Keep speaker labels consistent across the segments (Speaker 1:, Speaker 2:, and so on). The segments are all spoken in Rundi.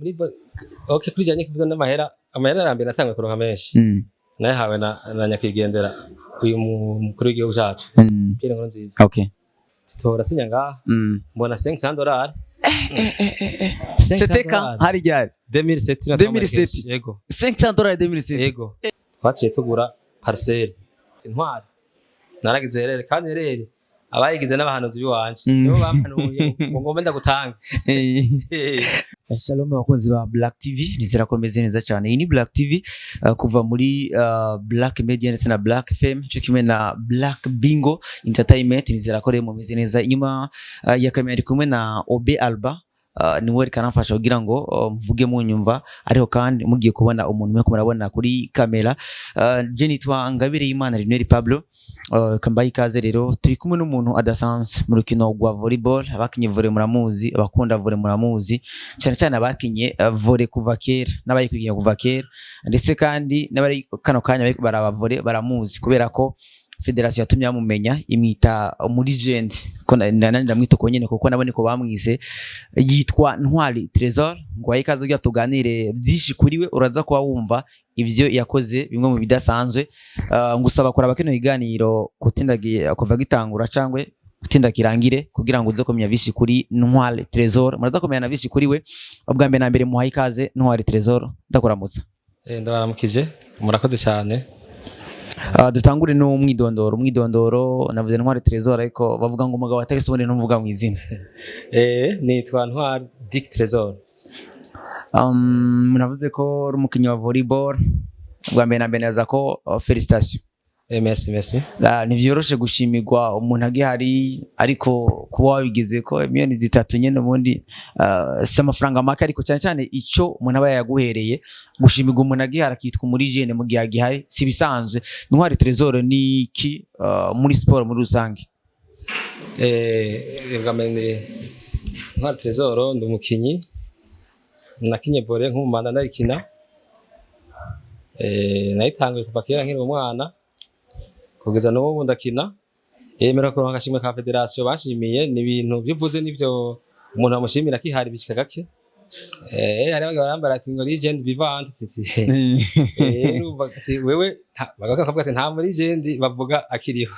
Speaker 1: Muri okay, kuri janye kivuze n'amahera, amahera ya mbere natangwe kuronka menshi nayahawe na nyakwigendera uyu mukuru w'igihugu cacu, Pierre Nkurunziza. Tora sinya ngaha. Mbona $500.
Speaker 2: C'était quand? Hari ryari?
Speaker 1: 2007.
Speaker 2: 2007.
Speaker 1: Yego.
Speaker 2: $500 2007?
Speaker 1: Yego, twaciye tugura parcelle. Intwari naragize erreur, kandi erreur abayigize n'abahanuzi biwanje, nibo bampanuye ngo ngombe ndagutanga.
Speaker 2: Shalom abakunzi ba Black TV, nizera ko meze neza cyane. Iyi ni Black TV, kuva muri Black Media ndetse na Black FM cyo kimwe na Black Bingo Entertainment. Nizera ko rero mumeze neza. Inyuma ya kamera ari kumwe na Obe Alba, niwe reka anamfasha kugira ngo mvuge munyumva, ariko kandi mugiye kubona umuntu mwe murabona kuri kamera. Je nitwa Ngabire Imana Rineri Pablo, kambaye ikaze. Rero turi kumwe n'umuntu adasanzwe mu rukino rwa volleyball. Abakinye volley muramuzi, abakunda volley muramuzi, cyane cyane abakinye volley kuva kera n'abayikwiye kuva kera, ndetse kandi n'abari kano kanya bariko baraba volley baramuzi, kubera ko fédération yatumye bamumenya, imwita muri legend, ko ndamwita uko nyene kuko nabo niko bamwise. Yitwa Ntwari Trésor. Ngo ahe ikaze kugira tuganire byinshi kuri we. Uraza kuba wumva ivyo yakoze, bimwe mu bidasanzwe. Ngusaba kuraba kino kiganiro kutindagiye kuva gitangura cangwe gutinda kirangire, kugira ngo uze kumenya byinshi kuri Ntwari Trésor. Muraza kumenya na byinshi kuri we. Ubwa mbere na mbere muhaye ikaze Ntwari Trésor, ndakuramutsa.
Speaker 1: Ndabaramukije, murakoze cyane.
Speaker 2: Dutangure n'umwidondoro. Umwidondoro, navuze Ntwari Trésor, ariko bavuga ngo umugabo atari se ubundi numuvuga mu izina.
Speaker 1: Nitwa Ntwari Dick Trésor.
Speaker 2: Navuze ko uri umukinnyi wa volleyball. Ubwa mbere na mbere naza ko félicitations.
Speaker 1: Merci, merci.
Speaker 2: Ah, ntivyoroshe gushimirwa umuntu agihari, ariko kuba wabigize ko miliyoni 3 nyene ubundi si amafaranga make, ariko cyane cyane ico umuntu aba yaguhereye. Gushimirwa umuntu agihari, akitwa muri jeune mu gihe agihari, si bisanzwe. Ntwari Trésor ni iki muri siporo muri rusange?
Speaker 1: Bwa mbere ni Ntwari Trésor, ndi umukinyi, nakinye volley nk'umumanda, ndayikina. Nayitanguye kuva kera nkiri umwana kugeza n'ubu ndakina. Yemera kuronka agashimwe ka fédération bashimiye, ni ibintu bivuze nivyo umuntu bamushimira akihari bishika gake. Hari abagabo barambara ati ngo légende vivante titi. Urumva ati wewe bakavuga ati nta muri legend bavuga akiriho.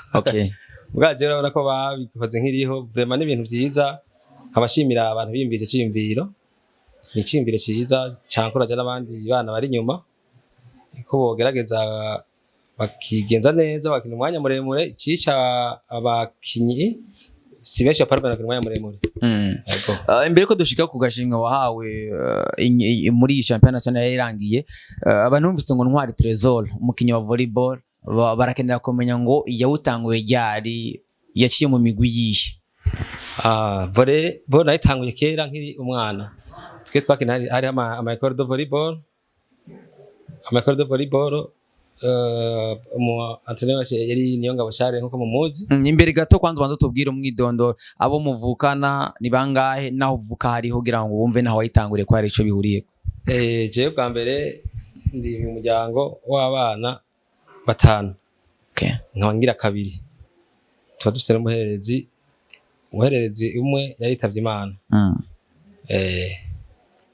Speaker 1: Bwaje urabona ko babikoze nk'iriho, vraiment n'ibintu vyiza. Nkabashimira abantu biyumvise iciyumviro, ni iciyumviro ciza cankuraje n'abandi bana bari inyuma ko bogerageza bakigenza neza, bakina umwanya muremure. Cica abakinyi si benshi baparvena bakina umwanya muremure. Yego.
Speaker 2: Imbere ko dushika ku gashimwe wahawe muri iyi championnat national yarangiye, abantu bumvise ngo Ntwari Trésor umukinyi wa volleyball, barakenera kumenya ngo yawutanguye ryari, yaciye mu migwi yihe?
Speaker 1: Ah, volley nayitanguye kera nkiri umwana. Twe twakina hari ama école de volleyball, ama école de volleyball. Umu entraîneur wacu yari Niyongabo Charles, nkuko mumuzi.
Speaker 2: Imbere gato kwanza ubanza tubwire umwidondoro, abo muvukana ni bangahe, naho uvuka hariho, kugira ngo wumve naho wayitanguriye ko hari ico bihuriye.
Speaker 1: Jewe bwa mbere ndi mu muryango w'abana batanu. Nkaba ngira kabiri, tuba dufise n'umuhererezi. Umuhererezi umwe yaritavye Imana.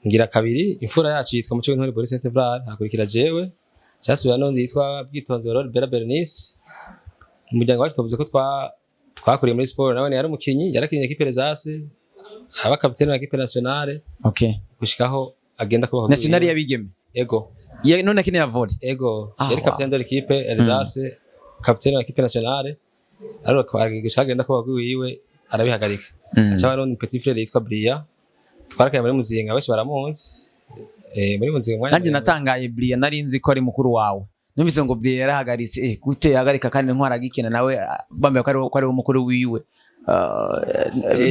Speaker 1: Ngira kabiri, imfura yacu yitwa Muco w'Intore Boris Saint Evrard, hakurikira jewe, cyasubira n'undi yitwa Bwitonzi Aurore Bella Bernice. Umuryango wacu tuvuze ko twakuriye muri siporo, nawe yari umukinyi, yarakinye équipe Les As, aba kapitene wa équipe nationale gushikaho agenda kubaho.
Speaker 2: Nationale y'abigeme?
Speaker 1: Ego.
Speaker 2: None akinira volley?
Speaker 1: Ego. Yari capitaine de l'équipe Les As, capitaine wa équipe nationale, ariko gushika agenda kubaho wiwe arabihagarika. Aca n'undi petit frère yitwa Bria, twarakaye muri Muzinga, benshi baramuzi muri Muzinga umwanya
Speaker 2: Nanjye
Speaker 1: muremure.
Speaker 2: Natangaye, Bria nari nzi ko ari mukuru wawe. Numvise ngo Bria yarahagaritse, gute yahagarika kandi Ntwara agikina nawe, bambaye ko ari umukuru wiwe?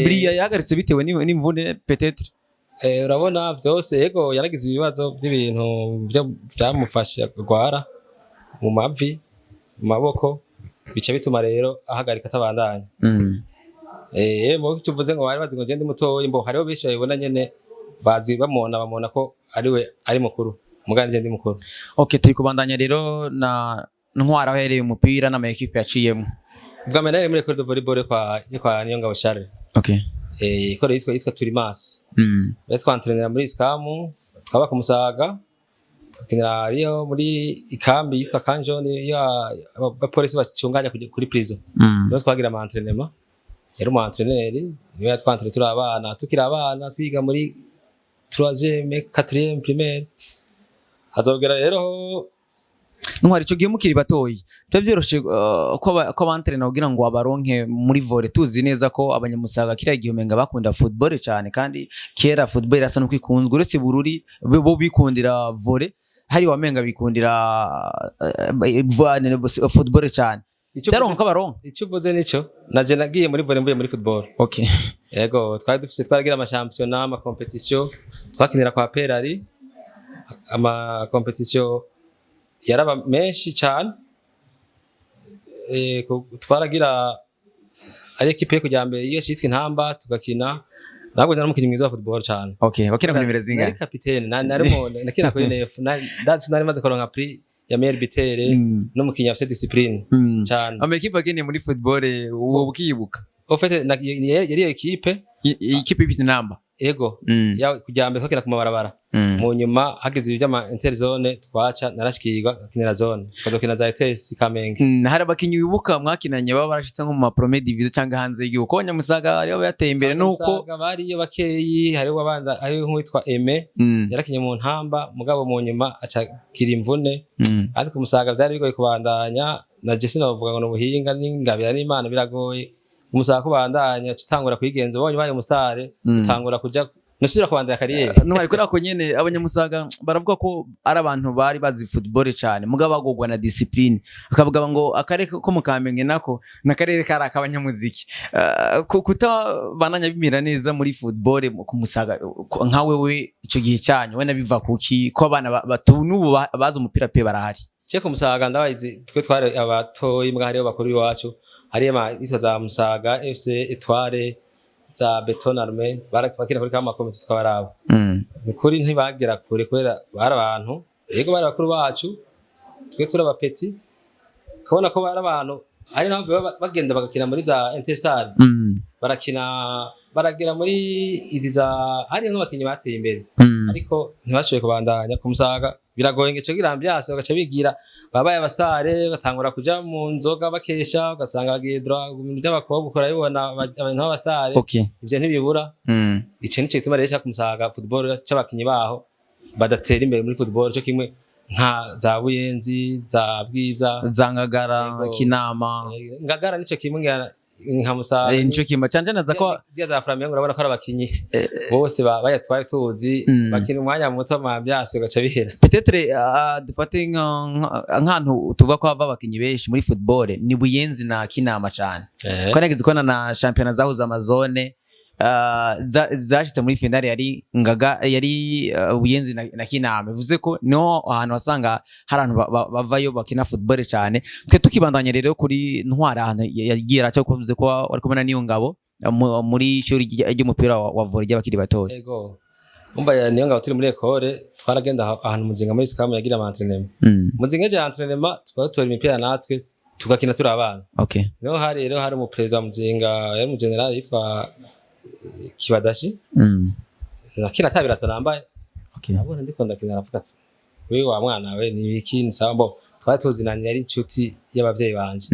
Speaker 2: Bria yahagaritse bitewe n'imvune peut-être?
Speaker 1: Urabona byose, yego, yaragize ibibazo by'ibintu byamufashe kurwara mu mavi, mu maboko, bica bituma rero ahagarika atabandanya. Mu tuvuze ngo bari bazi ngo ngende mutoyi, mbo hariho benshi babibona nyene, bazi bamubona ko ariwe ari mukuru, mugabo njye ndi mukuru.
Speaker 2: Okay, turi kubandanya rero na Ntwara, aho yahereye umupira n'ama équipe yaciyemo.
Speaker 1: Bwa mbere nari muri école de volleyball yo kwa Niyongabo Charles. École yitwa Turimas. Rero twantrenera muri Iskamu, twaba ku Musaga, tukinira hariyo muri ikambi yitwa Kanjoni ya abapolisi bacunganya kuri prison. Niho twagira ama entraînement. Yari umu entraîneur, niwe yatwantraîne turi abana, tukiri abana twiga muri 3e, 4e primaire. Hazogera rero.
Speaker 2: Ntwari, ico gihe mukiri batoyi biba vyoroshe ko abantrena kugira ngo abaronke muri volley? Tuzi neza ko abanyamusaga kiriya gihe umenga bakunda football cyane, kandi kera football irasa nuko ikunzwe, uretse Bururi bo bikundira volley, hari wamenga bikundira football cyane.
Speaker 1: Icyo
Speaker 2: Byaronka ko abaronka?
Speaker 1: Icyo uvuze nico, naje nagiye muri volley mvuye muri football. Yego, twari dufise, twaragira amashampiyona, amakompetisiyo, twakinira kwa Perari, amakompetisiyo yaraba menshi cyane. Twaragira ari équipe yo kujya mbere iyo yitwa Intamba, tugakina. Ntabwo nari umukinnyi mwiza wa football cyane.
Speaker 2: Okay, bakina ku nimero zingahe?
Speaker 1: Nari kapitene, nari mu nakina kuri neuf, nari maze kuronka prix ya meilleur buteur n'umukinnyi afite discipline cyane.
Speaker 2: Ama équipe akeneye muri football uwo ukiyibuka?
Speaker 1: Au fait, yari iyo équipe.
Speaker 2: Ikipe ifite inamba.
Speaker 1: Ego. Ya kujya mbere twakina ku mabarabara. Mu nyuma hageze ibi by'ama interzone, twaca narashikirwa kinira zone, tukazokina za ETS Kamenge.
Speaker 2: Hari abakinyi wibuka mwakinanye baba barashitse nko mu ma première division cyangwa hanze y'igihugu? Ko Abanyamusaga aribo yateye imbere nuko
Speaker 1: Usanga bariyo bakeyi, hariho abanza, hariho nk'uwitwa Aime, yarakinye mu Ntamba, mugabo mu nyuma acagira imvune. Ariko Umusaga byari bigoye kubandanya, na je sinavuga ngo ni ubuhinga n'ingabira n'Imana, biragoye Umusaga kubandanya, utangura kwigenza ubonye ubaye umusitare, utangura kuja nusubira kubandanya carrière.
Speaker 2: Ntwari, kuri ako nyene, abanyamusaga baravuga ko ari abantu bari bazi football cyane, mugabo bagogwa na discipline, bakavuga ngo akarere ko mu Kamenge nako ni akarere kari ak'abanyamuziki. Kutabananya bimera neza muri football ku Musaga, nka wewe icyo gihe cyanyu we nabiva kuki ko abana n'ubu bazi umupira pe barahari?
Speaker 1: Cye ku Musaga ndabazi, twe twari abatoyi mbwa hariyo bakuru iwacu, hariyo yitwa za Musaga FC Etoile, za Beton Armé, barakina kuri kama komite tukabaraba. Ni ukuri ntibagera kure kubera bari abantu, yego bari bakuru bacu, twe turi abapeti, ukabona ko bari abantu, hari naho baba bagenda bagakina muri za Interstar, barakina baragera muri izi za, hari nk'abakinnyi bateye imbere, ariko ntibashoboye kubandanya. Ku Musaga biragoye ngo ico gira ambiance, bagaca bigira babaye abasitare, bagatangura kuja mu nzoga bakesha, ugasanga bagiye mu bintu by'abakobwa, urabibona abantu b'abasitare. Ivyo ntibibura. Ico nico gituma rero ku Musaga football c'abakinyi baho badatera imbere muri football cyo kimwe nka za Buyenzi, za Bwiza,
Speaker 2: Za Ngagara.
Speaker 1: Yego.
Speaker 2: Kinama.
Speaker 1: Ngagara nico kimwe nka Musaga.
Speaker 2: Nico kimwe canje naza ko
Speaker 1: Ziriya za Flamengo, urabona ko ari abakinyi bose bayatwaye tuzi, bakina umwanya muto, ambiance ugaca bihera.
Speaker 2: Peut-être dufate nk'ahantu tuvuga ko hava abakinyi benshi muri football ni Buyenzi na Kinama cyane, ko nageze kubona na shampiyona zahuza amazone, zashitse muri finale yari Ngaga, yari Buyenzi na Kinama, bivuze ko niho ahantu wasanga hari abantu bavayo bakina football cyane. Twe tukibandanya rero kuri Ntwari, ahantu yagiye araca, ko bivuze ko wari kumwe na niyo ngabo muri ishuri ry'umupira wa volley ry'abakiri batoya.
Speaker 1: Ego, umva niyo ngabo turi muri école, twaragenda ahantu Muzinga muri Skamu yagira ama entraînement. Muzinga yagira entraînement, tukaba imipira natwe tugakina turi abana. Niho hari rero hari umuperezida wa Muzinga, yari umu général yitwa Kibadashi. Nakina ata birato nambaye. Nabona ndiko ndakina, aravuga ati: "Wewe wa mwana we, ni ibiki?" Ni sawa bo, twari tuzinanye, yari inshuti y'abavyeyi banje.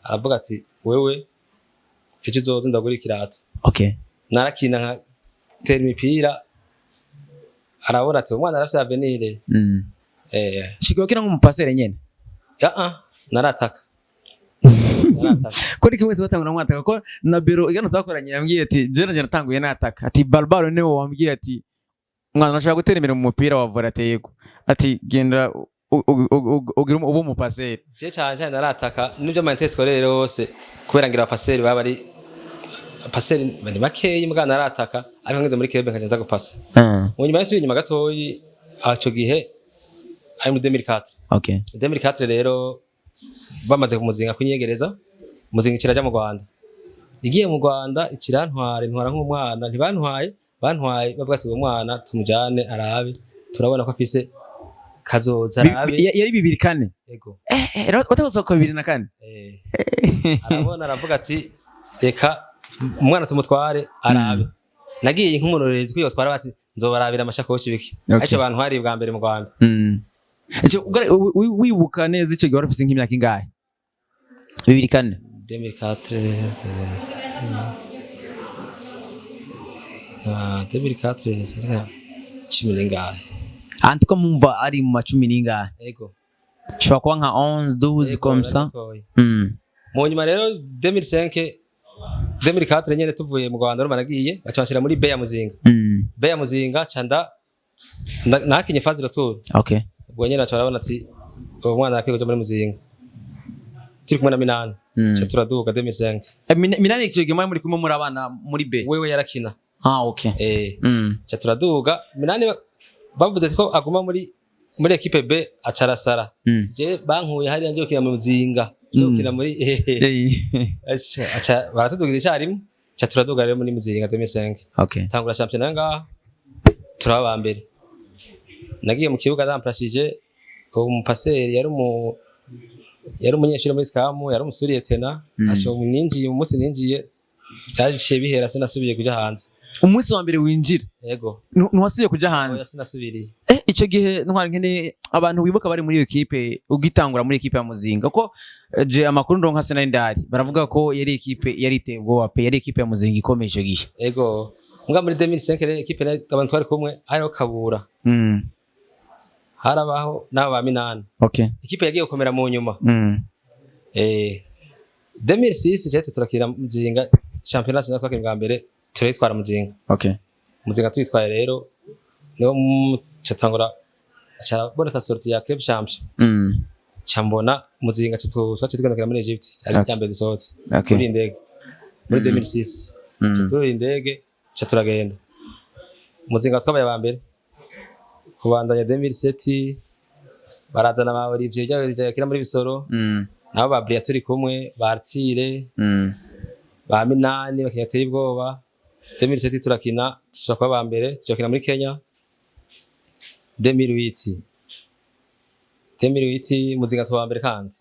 Speaker 1: Aravuga ati: "Wewe ejo uzoza ndagura ikirato." Narakina nkatera imipira, arabona ati: "Umwana arafise avenir."
Speaker 2: Shikwa kina nk'umupasere nyene?
Speaker 1: Ah ah, narataka, narataka.
Speaker 2: Kuri kimwe wese batangura mwataka, ko na biro igano twakoranye yambwiye ati: "Je naje natanguye nataka." Ati Barbaro niwe wambwiye ati: "Mwana, urashaka gutera imbere mu mupira wa volley?" Ati: "Yego." Ati: "Genda ugire ube umupaseri."
Speaker 1: Je cyane cyane narataka n'ibyo ama interscolaire yose, kubera ngira abapaseri baba ari paseri bari bakeyi, mbwa narataka, ariko ngeze muri club nkaca nza gupasa. Mu nyuma yasubiye inyuma gatoyi, ico gihe ari muri 2004. 2004 rero bamaze kumuzinga kunyegereza, Muzinga ikiraja mu Rwanda, igiye mu Rwanda ikirantwara, intwara nk'umwana, ntibantwaye, bantwaye bavuga ati: "Uwo mwana tumujane arabe, turabona ko afise kazoza, arabe."
Speaker 2: Yari 2004?
Speaker 1: Ego.
Speaker 2: Watakoze ko 2004?
Speaker 1: Arabona, aravuga ati: "Reka Umwana tumutware arabe. Nagiye nk'umurorerezi kwiyo twara, bati nzobarabira amashakoshi biki. Ariko abantu hari bwa mbere mu Rwanda.
Speaker 2: Ico wibuka neza, ico gihe wari ufise nk'imyaka ingahe? 2004?
Speaker 1: 2004, ah, 2004, 10 n'ingahe.
Speaker 2: Antuko mumva ari mu macumi n'ingahe.
Speaker 1: Ego.
Speaker 2: Ushobora kuba nka 11, 12
Speaker 1: Ego,
Speaker 2: comme ça.
Speaker 1: Nari. Mu nyuma rero 2005, 2004 nyene, tuvuye mu Rwanda, urumva nagiye baca bashira muri B ya Muzinga. B ya Muzinga ca nakinye phase retour. Ubwo nyene baca barabona ati uwo mwana akwiye kuja muri Muzinga, turi kumwe na Minani. Ca turaduga 2005.
Speaker 2: Minani ico gihe mwari muri kumwe muri abana muri B?
Speaker 1: Wewe yarakina.
Speaker 2: Ah, okay.
Speaker 1: Eh. Ca turaduga. Minani bavuze ko aguma muri équipe B, aca arasara. Je bankuye hariya ngiye gukina mu Muzinga, ngiye gukina muri aca baratudugira icyarimwe, ca turaduga rero muri Muzinga 2005. Tangura shampiyona ngaha, turaba ba mbere. Nagiye mu kibuga namprashije umupaseri, yari umunyeshuri muri SCAM, yari umusous-lieutenant. Asho ninjiye, umunsi ninjiye byaciye bihera, sinasubiye kuja hanze.
Speaker 2: Umunsi wa mbere winjira?
Speaker 1: Yego.
Speaker 2: Ntiwasubiye kuja
Speaker 1: Oya,
Speaker 2: hanze?
Speaker 1: sinasubiriye.
Speaker 2: Ico gihe ntwari nkene abantu wibuka bari muri iyo ekipe ugitangura muri ekipe ya Muzinga, ko je amakuru ndonka sinari ndari, baravuga ko yari ekipe yari iteye ubwoba pe, yari ekipe ya Muzinga ikomeye ico gihe.
Speaker 1: Ego, mbwa muri 2005 rero ekipe nayo abantu twari kumwe hariho Kabura, harabaho n'aba ba Minani. Ikipe yagiye gukomera mu nyuma. 2006 cyahise turakira Muzinga championnat national, twakira bwa mbere, turayitwara Muzinga. Muzinga tuyitwaye rero, niho catangura caraboneka sortie ya club champion. Cambona Muzinga twaciye tugendera muri Egypt, ari irya mbere dusohotse. Turi indege muri 2006. Turi indege, ca turagenda Muzinga, twabaye aba mbere. Kubandanya 2007, barazana ba Olivier yakina muri Bisoro, nabo ba Bria turi kumwe, ba Artire, ba Minani, bakinya ateye ubwoba. 2007 turakina, dushobora kuba aba mbere, tujakina muri Kenya. 2008, 2008 Muzinga tuba mbere kandi.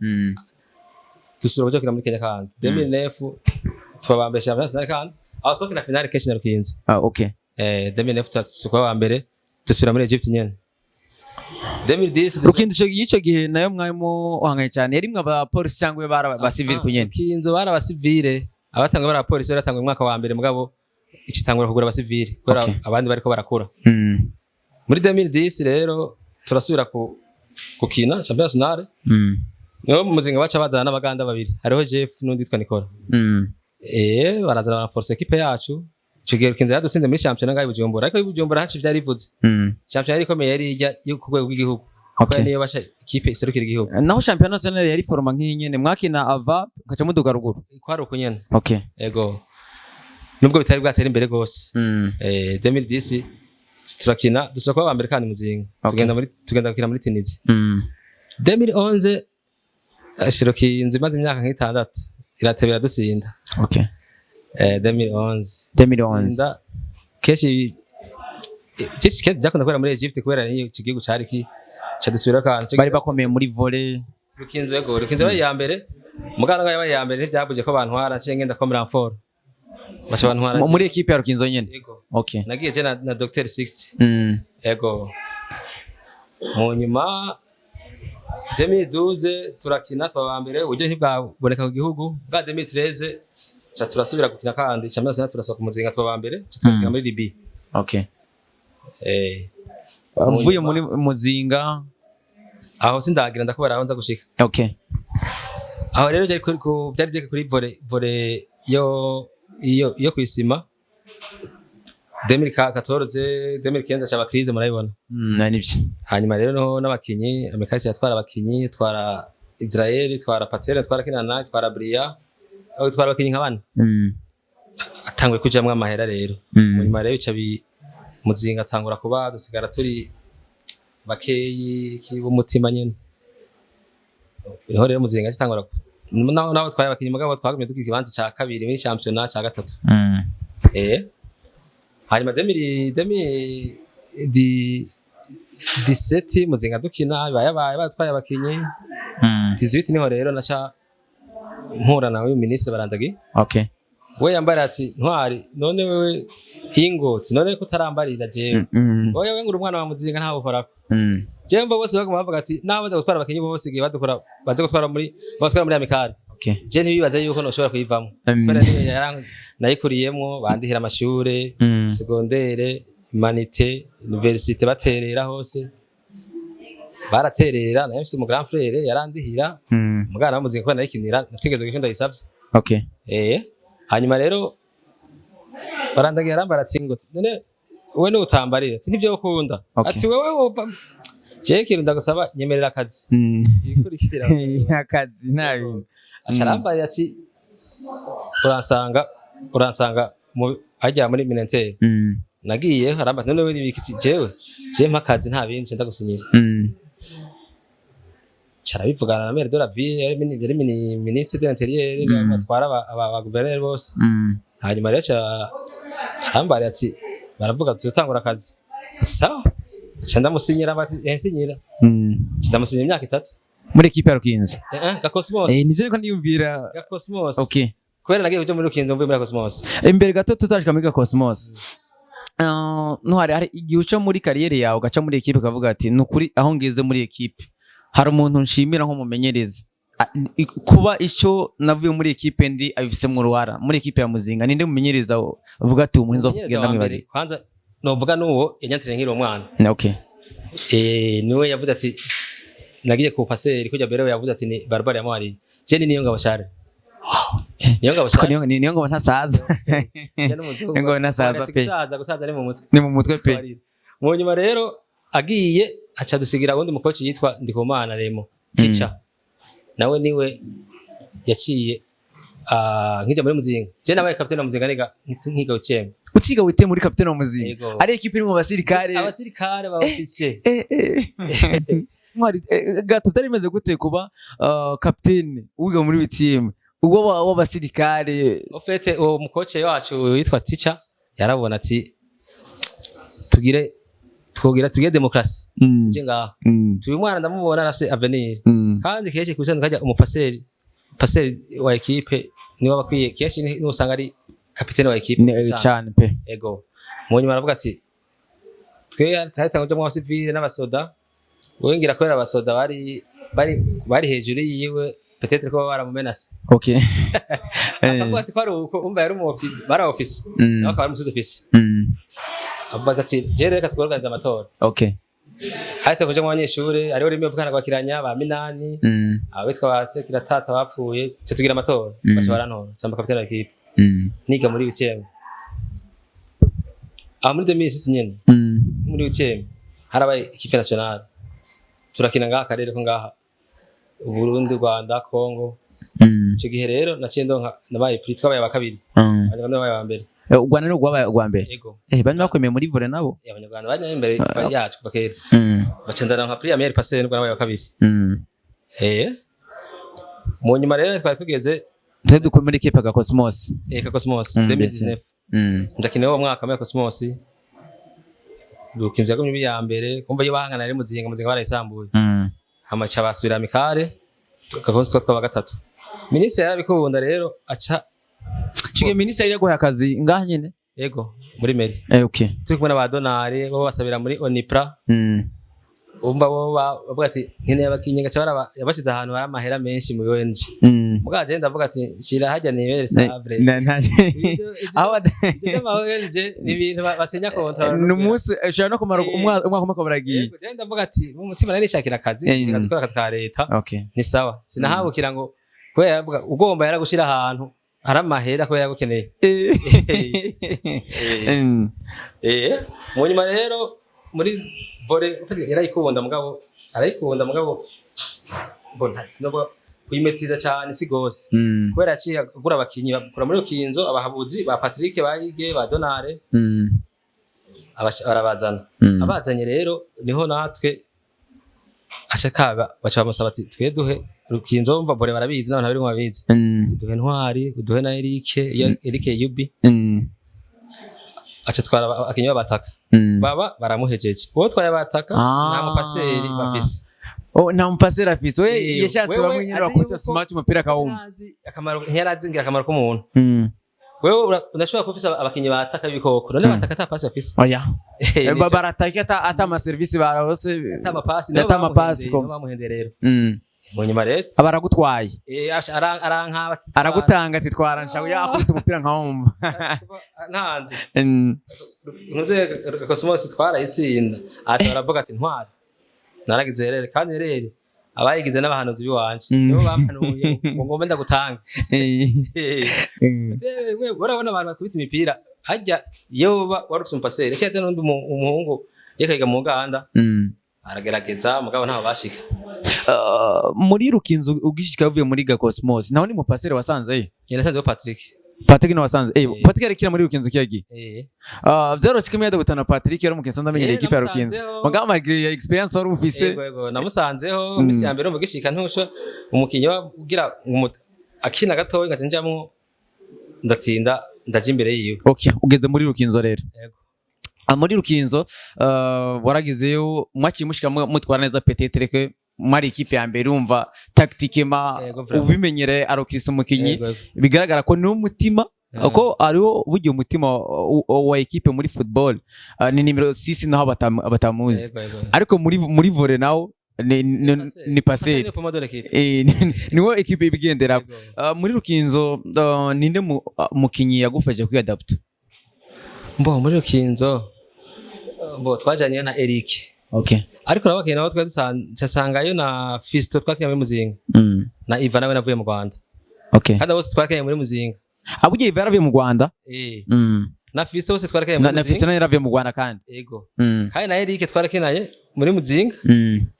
Speaker 1: Dusubira kuja gukina muri Kenya kandi 2009, tuba aba mbere championnat national kandi, aho twakina finale kenshi na Rukinzo.
Speaker 2: Ah, okay.
Speaker 1: 2009 tuba aba mbere, dusubira muri Egypt nyene 2010.
Speaker 2: Rukindo ico gihe nayo mwarimo uhanganye cyane, yari mwe abapolisi cyangwa bari aba civil kunyene?
Speaker 1: Rukinzo bari abasivile, abatangwe bari abapolisi, baratangwe mu mwaka wa mbere, mugabo icitangura kugura abasivile kubera abandi bariko barakura. Muri 2010 rero turasubira ku gukina championnat national. Niho mu Muzinga baca bazana n'abaganda babiri, hariho Jeff n'undi witwa Nicola. Barazana baranforce équipe yacu. Ico gihe Rukinzo yadutsinze muri championnat ngaho i Bujumbura, ariko i Bujumbura haci vyari bivuze championnat yari ikomeye, yari ijya yo ku rwego rw'igihugu, kubera niyo basha ikipe iserukira igihugu.
Speaker 2: Naho championnat national yari format nk'iyi nyene, mwakina ava mukaca muduga ruguru?
Speaker 1: Kwari uko nyene. Ego, nubwo bitari bwatera imbere gose. 2010 turakina, dushobora kuba aba mbere kandi Muzinga. Tugenda gukina muri Tunisie. 2011 Shirokinzi imaze imyaka nk'itandatu irateba iradutsinda. 2011.
Speaker 2: 2011.
Speaker 1: Tsinda kenshi, kenshi byakunda kubera muri Egypt, kubera niyo icyo gihugu cari ki cadusubira kandi.
Speaker 2: Bari bakomeye muri volley.
Speaker 1: Rukinzo, yego, Rukinzo yabaye iya mbere. Muganga yabaye iya mbere, ntibyabuje ko bantwara, nciye ngenda comme renfort, baca bantwara.
Speaker 2: Muri ekipe ya Rukinzo nyene?
Speaker 1: Yego. Nagiye je na Dr 60. Ego, mu nyuma 2012 turakina, tuba mbere, uburyo ntibwaboneka ku gihugu. Bwa 2013 ca turasubira gukina kandi championnat national, turasaba ku Muzinga, tuba mbere, ca turakina muri Libye.
Speaker 2: Uvuye muri Muzinga?
Speaker 1: Aho sindagira ndakubara aho nza gushika. Aho rero byari byari byari kuri volley yo kwisima 2014, 2015 caba crise, murabibona.
Speaker 2: Nibyo.
Speaker 1: Hanyuma rero niho n'abakinyi Amikasi yatwara abakinyi, twara Israel, twara Patere, twara Kinana, twara Bria, aho twara abakinyi nka bane. Atanguye kujamwo amahera rero. Mu nyuma rero bica bi Muzinga atangura kuba dusigara turi bakeyi b'umutima nyene. Niho rero Muzinga itangura naho twaye abakinyi, mugabo twagumye tugira ikibanza ca kabiri muri championnat, ca gatatu. Hanyuma 2017 Muzinga dukina bayabaye batwaye abakinyi. 18 niho rero naca mpura na uyu ministre Barandagi. We yambara ati: "Ntwari, none wewe ingotsi, none ko utarambarira jewe?" "Oya, we ngura umwana wa Muzinga, ntawe ukorako." Jewe mba bose baguma bavuga ati naho baza gutwara abakinyi bose, igihe badukora baza gutwara muri, batwara muri amicale, je ntibibaza yuko noshobora kuyivamo, kubera niyo nayikuriyemwo, bandihira amashure, secondaire, humanités, université, baterera hose, baraterera. Nayo mfise umu grand frère yarandihira. Mugana wa Muzinga, kubera nayikinira, nategerezwa guca ndayisavye. Hanyuma rero barandagira, arambara ati ngo none we nutambarira, ati nivyo ukunda. Ati wewe wova, jewe ikintu ndagusaba, nyemerera akazi. Ikurikira
Speaker 2: Akazi nta bintu.
Speaker 1: Aca arambarira ati uransanga hajya muri Mininter. Nagiye, arambara none we nibiki? Ati jewe mpa akazi, nta bindi, ndagusinyira. Carabivugana na maire de la ville, yari ministre de l'intérieur, batwara aba gouverneur bose. Hanyuma rero ca arambarira ati baravuga tuzotangura akazi, sawa, ca ndamusinyira, bati nsinyira. Ca ndamusinyira imyaka 3.
Speaker 2: Muri ekipe ya Rukinzo?
Speaker 1: Ga Cosmos.
Speaker 2: Nivyo niko ndiyumvira.
Speaker 1: Ga Cosmos. Kubera nagiye kuja muri Rukinzo mvuye muri Cosmos.
Speaker 2: Imbere gato tutashika muri Cosmos, Ntwari, hari igihe uca muri carrière yawe, ugaca muri ekipe, ukavuga ati nukuri aho ngeze muri ekipe hari umuntu nshimira nk'umumenyereza, kuba icyo navuye muri ekipe ndi abifisemo uruhara. Muri ekipe ya Muzinga ninde mumenyereza uvuga ati umuhinzi
Speaker 1: Umumenyereza
Speaker 2: kugenda
Speaker 1: wa mbere,
Speaker 2: mwibari?
Speaker 1: Kwanza novuga nuwo yanyantere nkiri umwana. Niwe yavuze ati nagiye ku paseri kujya mbere, yavuze ati ni Barbara yamuhariye. Je ni niyo ngabo share, niyo ngabo
Speaker 2: Ko
Speaker 1: share.
Speaker 2: Niyo ngo ntasaza.
Speaker 1: Ya n'umuzungu.
Speaker 2: Niyo ngo ntasaza
Speaker 1: Ati
Speaker 2: pe.
Speaker 1: Gusaza ni mu mutwe.
Speaker 2: Ni mu mutwe pe.
Speaker 1: Mu nyuma rero agiye, aca dusigira uwundi mukoci yitwa Ndikumana Remo teacher, nawe niwe yaciye nkijya muri Muzinga. Je nabaye kapitene wa Muzinga niga nkiga huitième.
Speaker 2: Ukiga wite muri kapitene wa Muzinga?
Speaker 1: Yego.
Speaker 2: Ari ekipe iri mu basirikare?
Speaker 1: Abasirikare ba officier.
Speaker 2: Ntwari, gato byari bimeze gute kuba kapitene wiga muri huitième ubwo w'abasirikare?
Speaker 1: Au fait, uwo mukoci wacu witwa teacher yarabona ati tugire twogira tugire démocratie, tuje ngaho, tuyu mwana ndamubona arafise avenir. Kandi kenshi kubisanzwe kajya umupaseri, paseri wa équipe niwe aba akwiye, kenshi niwe usanga ari kapitene wa équipe.
Speaker 2: Cyane pe.
Speaker 1: Ego, mu nyuma aravuga ati twe hatanguje mu abasivile n'abasoda, wowe ngira kubera abasoda bari hejuru yiwe, peut-être ko baba baramumenase. Akavuga ati ko ari uko umva yari umu bari officier, nawe akaba ari umu sous-officier. Avuga ati je reka tworganize amatora. Hahita kuja mu banyeshure, hariho rimwe bavugana kwakiranya ba Minani, abitwa ba Sekiratata bapfuye, cyo tugira amatora. Baca barantora, camba kapitene wa équipe. Niga muri huitième aho muri 2006 nyene. Muri huitième harabaye équipe nationale, turakina ngaha akarere ko ngaha Burundi, Rwanda, Congo. Ico gihe rero naciye ndonka, nabaye prix, twabaye aba kabiri. Abanyarwanda babaye aba mbere.
Speaker 2: U Rwanda ni urwabaye urwa mbere?
Speaker 1: Yego.
Speaker 2: Bari bakwemeye muri volley nabo.
Speaker 1: Abanyarwanda bari imbere yacu kuva kera. Baca ndaronka prix ya meilleur passeur, nubwo nabaye wa kabiri. Mu nyuma rero twari tugeze
Speaker 2: Twari dukora muri ekipe ga Cosmos.
Speaker 1: Eka Cosmos, 2019. Ndakina uwo mwaka muri Cosmos, Rukinzo yagumye iba iya mbere, kumva iyo bahangana ari Muzinga, Muzinga barayisambuye. Hama ca basubira amicale, Cosmos twaba gatatu. Minisitiri yarabikunda rero aca
Speaker 2: Chige minisitiri yari yaguhaye akazi ngaha nyene?
Speaker 1: Ego, muri mairie.
Speaker 2: Okay.
Speaker 1: Turi kumwe n'aba Donari, bo basabira muri Onipra. Umva bo bavuga ati nkeneye abakinyi, gaca baraba yabashize ahantu hari amahera menshi mu ONG. Mugabo je ndavuga ati shira hajya nibere stable.
Speaker 2: Aho
Speaker 1: Ibyo by'ama ONG ni ibintu basinya contrat.
Speaker 2: Ni umunsi ushobora no kumara umwaka umwe ukaba uragiye.
Speaker 1: Yego, je ndavuga ati mu mutima nari nishakira akazi, reka dukore akazi ka leta. Ni sawa, sinahabukira ngo kubera yavuga ugomba yaragushira ahantu hari amahera kubera yagukeneye. Mu nyuma rero muri volley yarayikunda, mugabo arayikunda, mugabo mbona sinovuga kuyimetiriza cyane si gose, kubera yaciye agura abakinyi bakura muri Rukinzo, abahabuzi ba Patrick Bayige, ba Donare, barabazana. Abazanye rero niho natwe aca kaba baca bamusaba ati twe duhe Rukinzo, mva volley barabizi n'abantu bari mu babizi. Ati duhe Ntwari, uduhe na Eric, Eric Yubi. Aca twara abakinyi b'abataka. Baba baramuhejeje uwo twaye abataka. Nta mupaseri bafise.
Speaker 2: Oh, nta mupaseri afise we. Yashatse
Speaker 1: Wewe
Speaker 2: bamwe nyine
Speaker 1: azi
Speaker 2: bakubita
Speaker 1: yuko
Speaker 2: smash umupira akawuma.
Speaker 1: Ntiyarazi akamaro, ntiyarazi ngira akamaro k'umuntu. Wewe unashobora kuba ufise abakinyi bataka b'ibikoko, none bataka ata pasi bafise.
Speaker 2: Oya. Barataka ata ama service barose.
Speaker 1: Ata amapasi.
Speaker 2: Ata amapasi.
Speaker 1: Nibo bamuhendeye rero. Mu nyuma rero
Speaker 2: Abaragutwaye.
Speaker 1: Arankaba ati,
Speaker 2: Aragutanga ati twara, nshaka yakubita umupira nkawumva.
Speaker 1: Ntanze ntuze Cosmos twarayitsinda, ati baravuga ati ntwari naragize rero, kandi rero abayigize n'abahanuzi biwanje nibo bampanuye ngo ngombe ndagutanga. Urabona abantu bakubita imipira hajya, iyo wari ufise umupaseri cyangwa n'undi umuhungu yakayiga mu Uganda, aragerageza mugabo ntaho bashika.
Speaker 2: Muri Rukinzo ugishika uvuye muri ga Cosmos, naho ni mu pasere wasanzeyo?
Speaker 1: Nasanzeho Patrick.
Speaker 2: Patrick no wasanze?
Speaker 1: Eh.
Speaker 2: Patrick arikira muri Rukinzo kiyagiye?
Speaker 1: Eh.
Speaker 2: Ah, byaroroshye ko imyenda gutana Patrick yari umukinyi asanzwe amenyereye ikipe ya Rukinzo.
Speaker 1: Namusanzeho.
Speaker 2: Mugabo malgré ya experience wari ufise.
Speaker 1: Yego, namusanzeho misi ya mbere mugishika, ntusho umukinyi wa ugira akina gatoya ngaca njamwo, ndatsinda, ndaja imbere yiwe.
Speaker 2: Okay, ugeze muri Rukinzo rero.
Speaker 1: Yego.
Speaker 2: Ah, muri Rukinzo waragizeyo, mwaciye mushika mutwara neza, peut-être que mwari ikipe ya mbere, urumva tactique ma
Speaker 1: Yego, vraiment.
Speaker 2: ubimenyere arokirisa umukinyi.
Speaker 1: Yego.
Speaker 2: Bigaragara ko ni umutima, ko ariwo burya umutima wa ekipe muri football, ni nimero 6 naho batamuzi.
Speaker 1: Yego.
Speaker 2: Ariko muri volley nawo ni paseri.
Speaker 1: Ni pomodoro equipe.
Speaker 2: Niwo ekipe ibigendera.
Speaker 1: Yego.
Speaker 2: Muri Rukinzo ninde mukinyi yagufashije kwiyadapta?
Speaker 1: Mbo muri Rukinzo, mbo twajanye na Eric. Ariko nabo nabo twari dusangayo na Fisto twakinye muri Muzinga, na Ivan nawe navuye mu Rwanda. Kandi abo bose twakinye muri Muzinga.
Speaker 2: Abugiye yaravuye mu Rwanda?
Speaker 1: Eh. Na Fisto bose twarakinye
Speaker 2: Na,
Speaker 1: muri
Speaker 2: na
Speaker 1: Muzinga.
Speaker 2: Fiston yaravuye mu Rwanda kandi?
Speaker 1: Yego. Kandi na Eric twarakinanye muri Muzinga.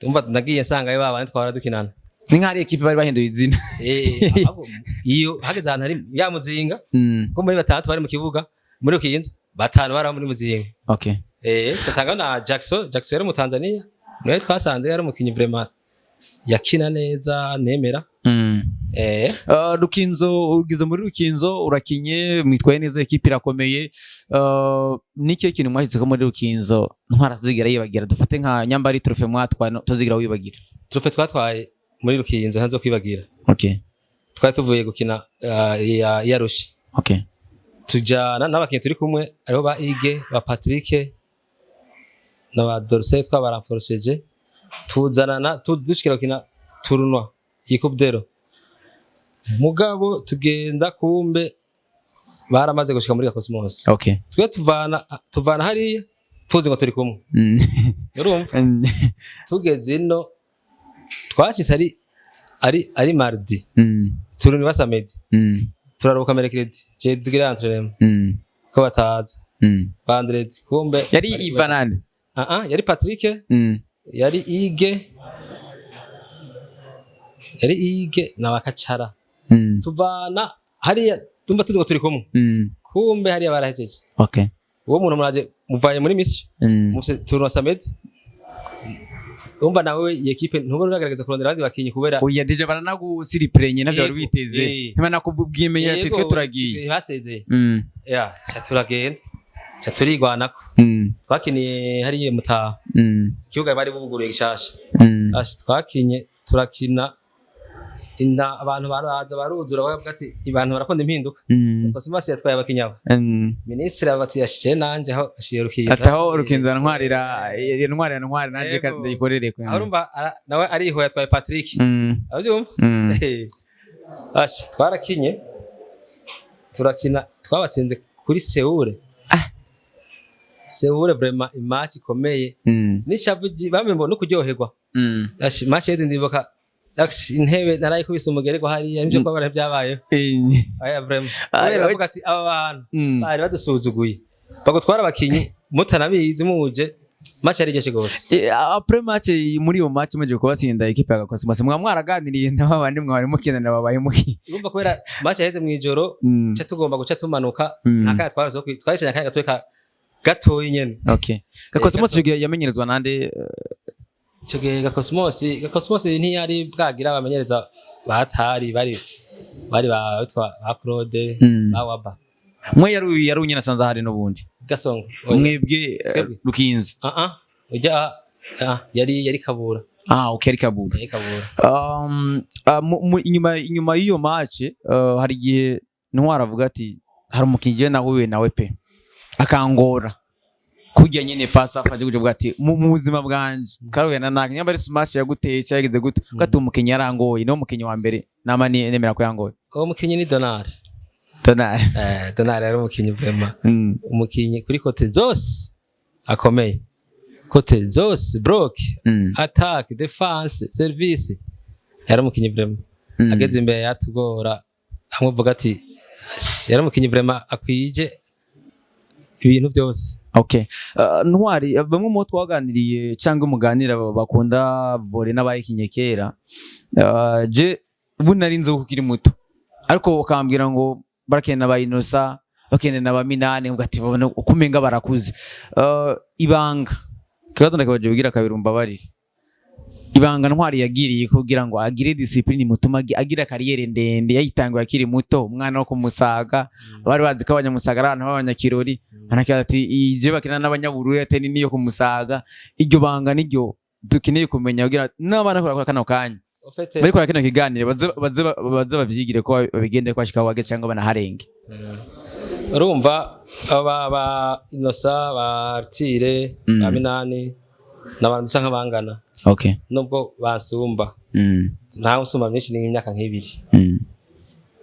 Speaker 1: Umva, nagiye nsangayo babandi twahora dukinana.
Speaker 2: Ni nk'aho ari ekipe bari bahinduye izina.
Speaker 1: Ahubwo iyo hageze ahantu hari ya Muzinga, ko muri batandatu bari mu kibuga muri Rukinzo, batanu bari aho muri Muzinga. Tusanga na Jackson. Jackson yari mu Tanzania, niwe twasanze yari umukinyi vraiment yakina neza nemera.
Speaker 2: Rukinzo, ugeze muri Rukinzo urakinye, mwitwaye neza, ekipe irakomeye. Ni ikihe kintu mwashyize ko muri Rukinzo ntwara atazigera yibagira? Dufate nka nyambari trophée mwatwaye utazigera wibagira.
Speaker 1: Trophée twatwaye muri Rukinzo ntazo kwibagira. Twari tuvuye gukina ya Arusha. Tujyana n'abakinnyi turi kumwe, ariho ba Ige, ba Patrick na ba Dorse, twabaramforosheje, tuzanana tuzi dushikira gukina tournoi iyi Coupe d'Ero, mugabo tugenda kumbe baramaze gushika muri Cosmos. Twe tuvana hariya tuzi ngo turi kumwe. Urumva, tugeze ino twashitse ari mardi, tournoi ba samedi, turaruhuka mercredi, je tugira entraînement ko bataza. Vendredi kumbe
Speaker 2: Yari Ivanande?
Speaker 1: Ah ah, yari Patrick, yari Ige, yari Ige na Bakacara. Tuvana hariya tumba tuzi ngo turi kumwe, kumbe hariya barahejeje. Uwo muntu muraje muvanye muri mission, mufise tournoi samedi, umva nawe iyi ekipe ntubona uragerageza kurondera abandi bakinyi kubera
Speaker 2: Oya, déjà baranagusiripurenye navyo wari
Speaker 1: Yego,
Speaker 2: witeze. Ntibanakubwimenya ati twe turagiye.
Speaker 1: Basezeye. Ya, ca turagenda, ca turigwanako. Twakiniye hariya mutaha, ikibuga bari buguruye gishasha. Ashi twakinye, turakina inda, abantu baraza baruzura, baravuga ati abantu barakunda impinduka. Cosmos yatwaye abakinyi aba. Minisitiri ati yashikiye nanje aho ashiye Rukinzo.
Speaker 2: Ataho Rukinzo ntwarira ntwarira ntwari nanje.
Speaker 1: Yego.
Speaker 2: Kandi ndayikorere.
Speaker 1: Aho urumva nawe ariho yatwaye Patrick. Abyumva. Ashi twarakinye, turakina, twabatsinze kuri Seoul. Seoul vraiment imatch ikomeye. N'ishavu bamwe ngo no kuryoherwa. Ashi match yeze ndibuka, ashi intebe narayikubise umugere ko hariya nivyo kwabara byabayeho. Aya vraiment.
Speaker 2: Ah,
Speaker 1: Baravuga ati aba bantu bari badusuzuguye, bagutwara abakinyi mutanabizi muje, match yari iryoshe gose.
Speaker 2: Après match, muri iyo match muje kubatsinda ekipe ya Cosmos, mwa mwaraganiriye n'aba bandi mwari mukinana babaye muki?
Speaker 1: Urumva kubera match yaheze mw'ijoro, ca tugomba guca tumanuka. Nta kanya twarose, twarishanye akanya gatoyi gatoyi nyene.
Speaker 2: Okay, Cosmos
Speaker 1: Gato.
Speaker 2: icyo gihe yamenyerezwa nande?
Speaker 1: Ico gihe Gakosmos ntiyari bwagira abamenyereza batari bari ba bitwa ba Claude, ba Waba.
Speaker 2: Mwe yari unyina asanze ahari n'ubundi?
Speaker 1: Gasongo, oya.
Speaker 2: Mwebwe
Speaker 1: Twebwe.
Speaker 2: Rukinzo.
Speaker 1: Ah ah, ujya ah yari Kabura.
Speaker 2: Ah, okay, yari Kabura.
Speaker 1: Yari Kabura.
Speaker 2: Inyuma y'iyo match hari igihe Ntwari avuga ati Hari umukinyi jewe nahuye nawe pe, akangora kurya nyene face à face, kuvuga ati mu buzima bwanje karuye na naka nyamba ari smash yaguteye cyangwa yagize gute, mm. Ati umukinyi yarangoye, niwo mukinyi wa mbere nama nemera ko yangoye.
Speaker 1: Uwo mukinyi ni Donald.
Speaker 2: Donald.
Speaker 1: Donald yari umukinyi vraiment, umukinyi kuri côté zose akomeye, côté zose, block, attaque, défense, service, yari umukinyi vraiment. Ageze imbere yatugora, amwe uvuga ati yari umukinyi vraiment akwije ibintu byose.
Speaker 2: Okay. Ntwari, bamwe mu bo twaganiriye cyangwa muganira bakunda volley n'abayikinye kera, je ubu nari nzi ko ukiri muto, ariko ukambwira ngo barakina ba Inosa, bakina na ba Minani, ngo ati babona uko umenga barakuze. Ibanga, ikibazo ndakabaje kugira kabiri, umbabarire, ibanga Ntwari yagiriye kugira ngo agire discipline mutuma agira carrière ndende, yayitanguye akiri muto, umwana wo kumusaga, bari bazi ko abanyamusaga ari abantu b'abanyakirori, banakibaza ati ije bakina n'abanyabururi, ati ni niyo kumusaga. Iryo banga niryo dukeneye kumenya kugira n'abana bakora kano kanya
Speaker 1: Au fait,
Speaker 2: bari kora kino kiganiro baze bavyigire ko babigende ko bashika wage cyangwa banaharenge.
Speaker 1: Urumva aba ba Inosa, ba Artire, ba Minani ni abantu dusa nk'abangana, nubwo basumba, ntawe usumba myinshi, ni nk'imyaka nk'ibiri.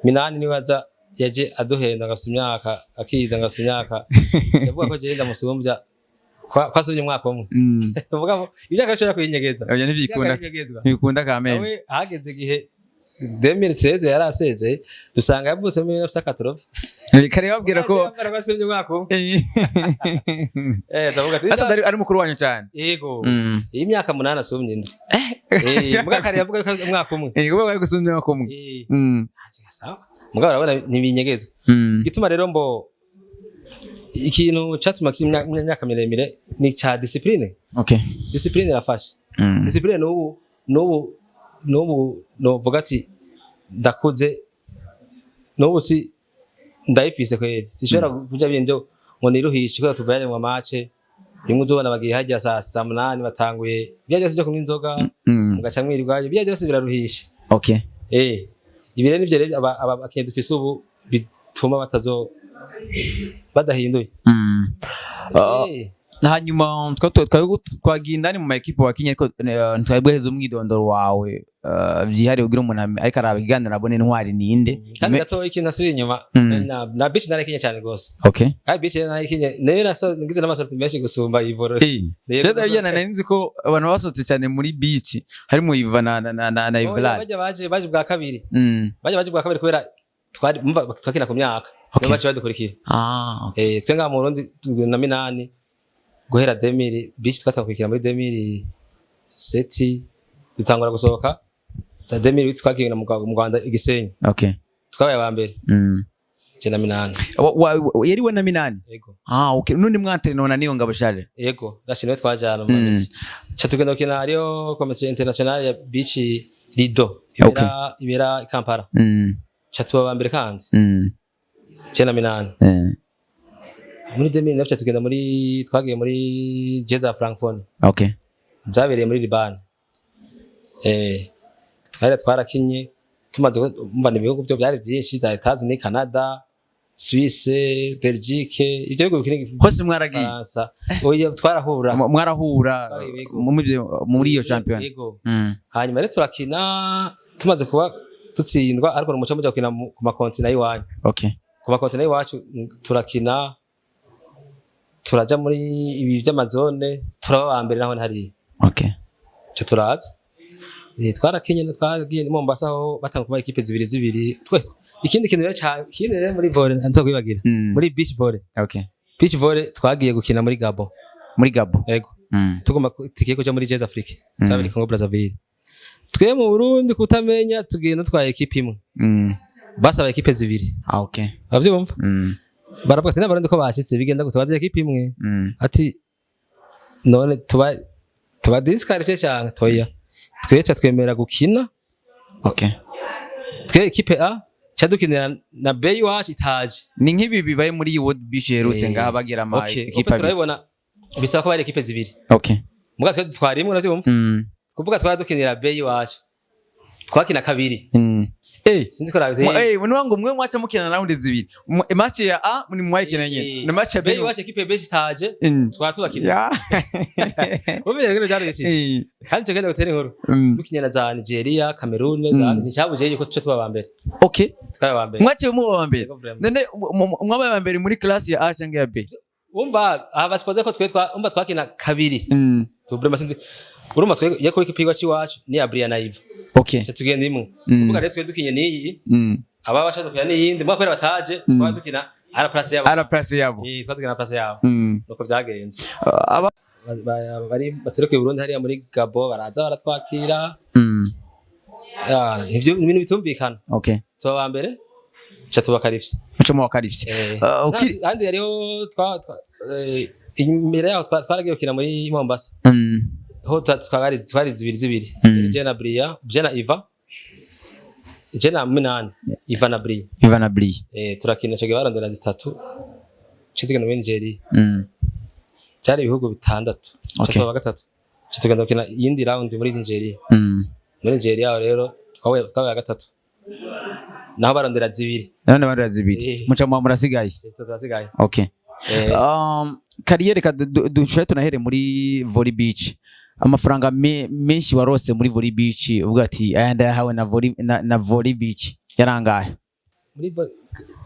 Speaker 1: Minani niwe aza yaje aduhenda ngafisa imyaka, akiza ngafisa imyaka, yavuga ko jewe ndamusumbya ko asumbye umwaka umwe. Mugabo imyaka ishobora kuyinyegeza.
Speaker 2: Oya, ntibikunda.
Speaker 1: Imyaka ntinyegezwa.
Speaker 2: Ntibikunda kameme.
Speaker 1: Nawe hageze igihe 2013 yari asezeye, dusanga yavutse muri 1980.
Speaker 2: Kare babwira ko
Speaker 1: Yambara ko asumbye umwaka umwe. Ndavuga ati
Speaker 2: Asa ari mukuru wanyu cyane.
Speaker 1: Yego, iyi myaka 8 asumbye indi. Muga kare yavuga ko umwaka umwe.
Speaker 2: Kuba bari gusumbya kumwe.
Speaker 1: Sawa, mugabo urabona ntibinyegezwa. Gituma rero mbo ikintu catuma kiri imyaka miremire ni ca discipline. Discipline irafasha. Discipline n'ubu novuga ati ndakuze, n'ubu si ndayifise kweri, sishobora kuja bintu ngo niruhishe kubera tuvaye mu match rimwe, uzobona bagiye hajya saa 8 batanguye bya byose byo kunywa inzoga, mugaca mwirirwayo, bya byose biraruhisha. Ibi rero nivyo rero abakinyi dufise ubu bituma batazo badahinduye.
Speaker 2: Hanyuma twagiye indani mu ma équipe wakinye, ariko ntitwari bwaheze umwidondoro wawe byihariye kugira umuntu ariko araba ikiganiro abone Ntwari ninde.
Speaker 1: Kandi gatoya ikintu nasubiye inyuma, na beach narakinye cyane rwose. Kandi beach narakinye nayo nagize n'ama sorties menshi gusumba iyi volley. Rero-
Speaker 2: Jewe ndabijyana, nari nzi ko abantu basohotse cyane muri beach harimo Iva na
Speaker 1: Oya,
Speaker 2: Ivrad.
Speaker 1: bajya baje bwa kabiri. Bajya baje bwa kabiri kubera twari mva twakina ku myaka. Nibo baciye badukurikira.
Speaker 2: Ah, okay.
Speaker 1: Twe ngaha mu Burundi na Minani guhera 2000, beach twatakurikira muri 2007, dutangura gusohoka za 2008, twakina mu Rwanda i Gisenyi. Twabaye aba mbere, je na Minani.
Speaker 2: Yari we na Minani?
Speaker 1: Yego.
Speaker 2: Ah, okay. None mwantere niyo ngabo Charles?
Speaker 1: Yego, rashimwe twajana mu misi ca tugenda gukina, hariyo compétition internationale ya beach Lido ibera i Kampala. Ca tuba aba mbere kandi, je na Minani. Muri 2009 ca tugenda muri, twagiye muri Jeux za Francophonie zabereye muri Liban. Twari twarakinye, tumaze kumva ibihugu byo byari byinshi, za Etats-Unis, Canada, Suisse, Belgique, ibyo bihugu bikiri.
Speaker 2: Hose mwaragiye?
Speaker 1: Faransa. Oya, twarahura.
Speaker 2: Mwarahura
Speaker 1: Twari ibigo.
Speaker 2: muri iyo shampiyona?
Speaker 1: Yego. Hanyuma rero turakina, tumaze kuba dutsindwa, ariko umuco muja gukina ku ma continents y'iwanyu. Ku ma continents y'iwacu, turakina, turaja muri ibi by'ama zones, turaba aba mbere naho hariya. Ico turaza. Twarakinye, twagiye ni Mombasa aho batanga kuba équipe zibiri zibiri. Ikindi kintu rero ikindi rero muri volley nzokwibagira, muri beach volley. Beach volley twagiye gukina muri Gabon.
Speaker 2: Muri Gabo?
Speaker 1: Yego. Tugomba tugiye kuja muri Jeux Afrique zabiri Congo Brazzaville. Twe mu Burundi kutamenya tugiye nutwaye équipe imwe. Basaba équipe zibiri.
Speaker 2: Ah, okay.
Speaker 1: Uravyumva? Baravuga ati n'Abarundi ko bashitse bigenda gute bazi équipe imwe. Ati none tuba disqualifié cyane toya. Twe twemera gukina. Twe équipe A ca dukinira na B iwacu itaje.
Speaker 2: Ni nk'ibi bibaye muri iyi World Beach iherutse, ngaha bagira ama équipe
Speaker 1: Uko
Speaker 2: abiri.
Speaker 1: Turabibona bisaba ko bari équipe zibiri. Muga twe dutwara imwe, uravyumva? Kuvuga twari dukinira B iwacu. Twakina kabiri. Sinzi ko nabiteye.
Speaker 2: Nuwa ngo mwe mwaca mukina na round zibiri. Match ya A ni mwayikina nyene na match ya
Speaker 1: B
Speaker 2: B.
Speaker 1: Iwacu équipe B itaje, twaba tubakina. Ubumenye ngene byari biciye. Kandi icyo genda gutera inkuru, dukinye na za Nigeria, Cameroon, za nticabuje yuko tuce tuba aba mbere. Twaba aba mbere.
Speaker 2: Mwaciye muba aba mbere?
Speaker 1: Yego, vraiment.
Speaker 2: None mwabaye aba mbere muri classe ya A cyangwa ya B?
Speaker 1: Umva, aha basipoze ko twe umva twakina kabiri. Tubrema sinzi, urumva twe yako ikipe c'iwacu ni ya Brian na Iva. Cyo tugenda imwe. Kuvuga rero twe dukinye n'iyi, aba bashaka kujya n'iyindi mbwa kubera bataje, twaba dukina à la place yabo.
Speaker 2: À la place yabo.
Speaker 1: Eh, twaba dukina à la place yabo. Nuko byagenze.
Speaker 2: Aba
Speaker 1: Bari baserukiye Burundi hariya muri Gabo, baraza baratwakira. Ah, nivyo, ibintu bitumvikana. Tuba ba mbere, ca tuba qualifiés.
Speaker 2: Muco mu wakarivye. Ah,
Speaker 1: Kandi hariho imbere yaho twaragiye gukina muri Mombasa. Ho twari zibiri zibiri. Je na Bria, je na Iva, je na Minani, Iva na Bria.
Speaker 2: Ivan na Bri.
Speaker 1: Eh, turakina ico gihe barondera zitatu, ca tugenda muri Nigeria. Cyari ibihugu bitandatu, ca tuba gatatu, ca tugenda gukina iyindi round muri Nigeria. Muri Nigeria aho rero twabaye gatatu, naho barondera zibiri.
Speaker 2: None barondera zibiri.
Speaker 1: Eh.
Speaker 2: Muca muba murasigaye.
Speaker 1: Turasigaye.
Speaker 2: Okay. Carrière ka dushobore tunahere muri Volley Beach. Amafaranga menshi warose muri Volley Beach, uvuga ati aya ndayahawe na Volley Beach, yarangahe?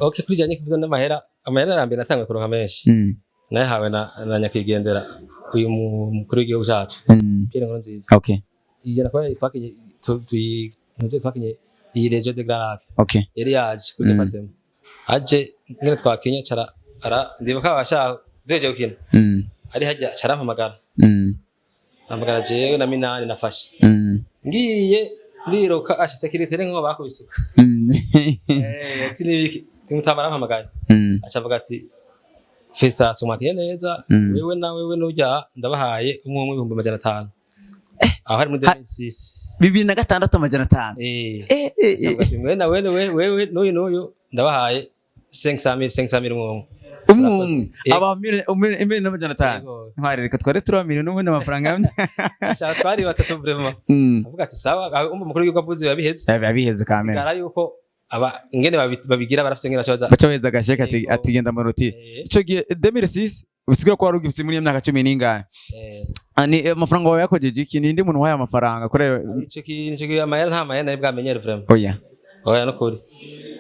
Speaker 1: Okay, kuri janye kuvuza n'amahera, amahera ya mbere natangwe kuronka menshi, nayahawe na nyakwigendera uyu mukuru w'igihugu cacu, Pierre Nkurunziza. Iyo nakora twakinye ntuze twakinye iyi région des Grands Lacs. Yari yaje kuri département, aje ngene twakinye cara ara ndibuka abashaka duhejeje gukina, ari hajya carampamagara, ampamagara jewe na Minani nafashe. Ngiye ndiruka, asha sécurité ni nko bakubise. Ati nibiki timutama arampamagaye. Aca avuga ati: "Félicitations, mwakinye neza." "Wewe na wewe nujya ndabahaye umwe umwe 500,000." Aho hari muri 2006.
Speaker 2: 2006, 500.
Speaker 1: Eh.
Speaker 2: Eh.
Speaker 1: Aca avuga ati: "Mwe na wewe, wewe n'uyu n'uyu, ndabahaye 500,000 500,000 umwe umwe."
Speaker 2: Umwe umwe?
Speaker 1: Eh.
Speaker 2: Aba 1,500,000.
Speaker 1: Yego.
Speaker 2: Ntwari reka twari turi miliyoni n'ubundi amafaranga amwe.
Speaker 1: Aca twari batatu vraiment. Avuga ati sawa. Aho umva umukuru w'igihugu avuze biba biheze.
Speaker 2: Biba biheze kamera.
Speaker 1: Sigara yuko aba ingene babigira, barafise ingene baca baza.
Speaker 2: Baca baheza agasheke ati
Speaker 1: Yego.
Speaker 2: ati genda mu ruti.
Speaker 1: Eh.
Speaker 2: Ico gihe 2006 usigura ko wari ugifise muri iyo myaka cumi n'ingahe?
Speaker 1: Eh.
Speaker 2: Ah, ni amafaranga wawe yakojeje iki? Ninde muntu wahaye amafaranga kuri ayo?
Speaker 1: Ico kintu, ico gihe amahera, nta mahera nari bwamenyere vraiment.
Speaker 2: Oya.
Speaker 1: Oya, no kuri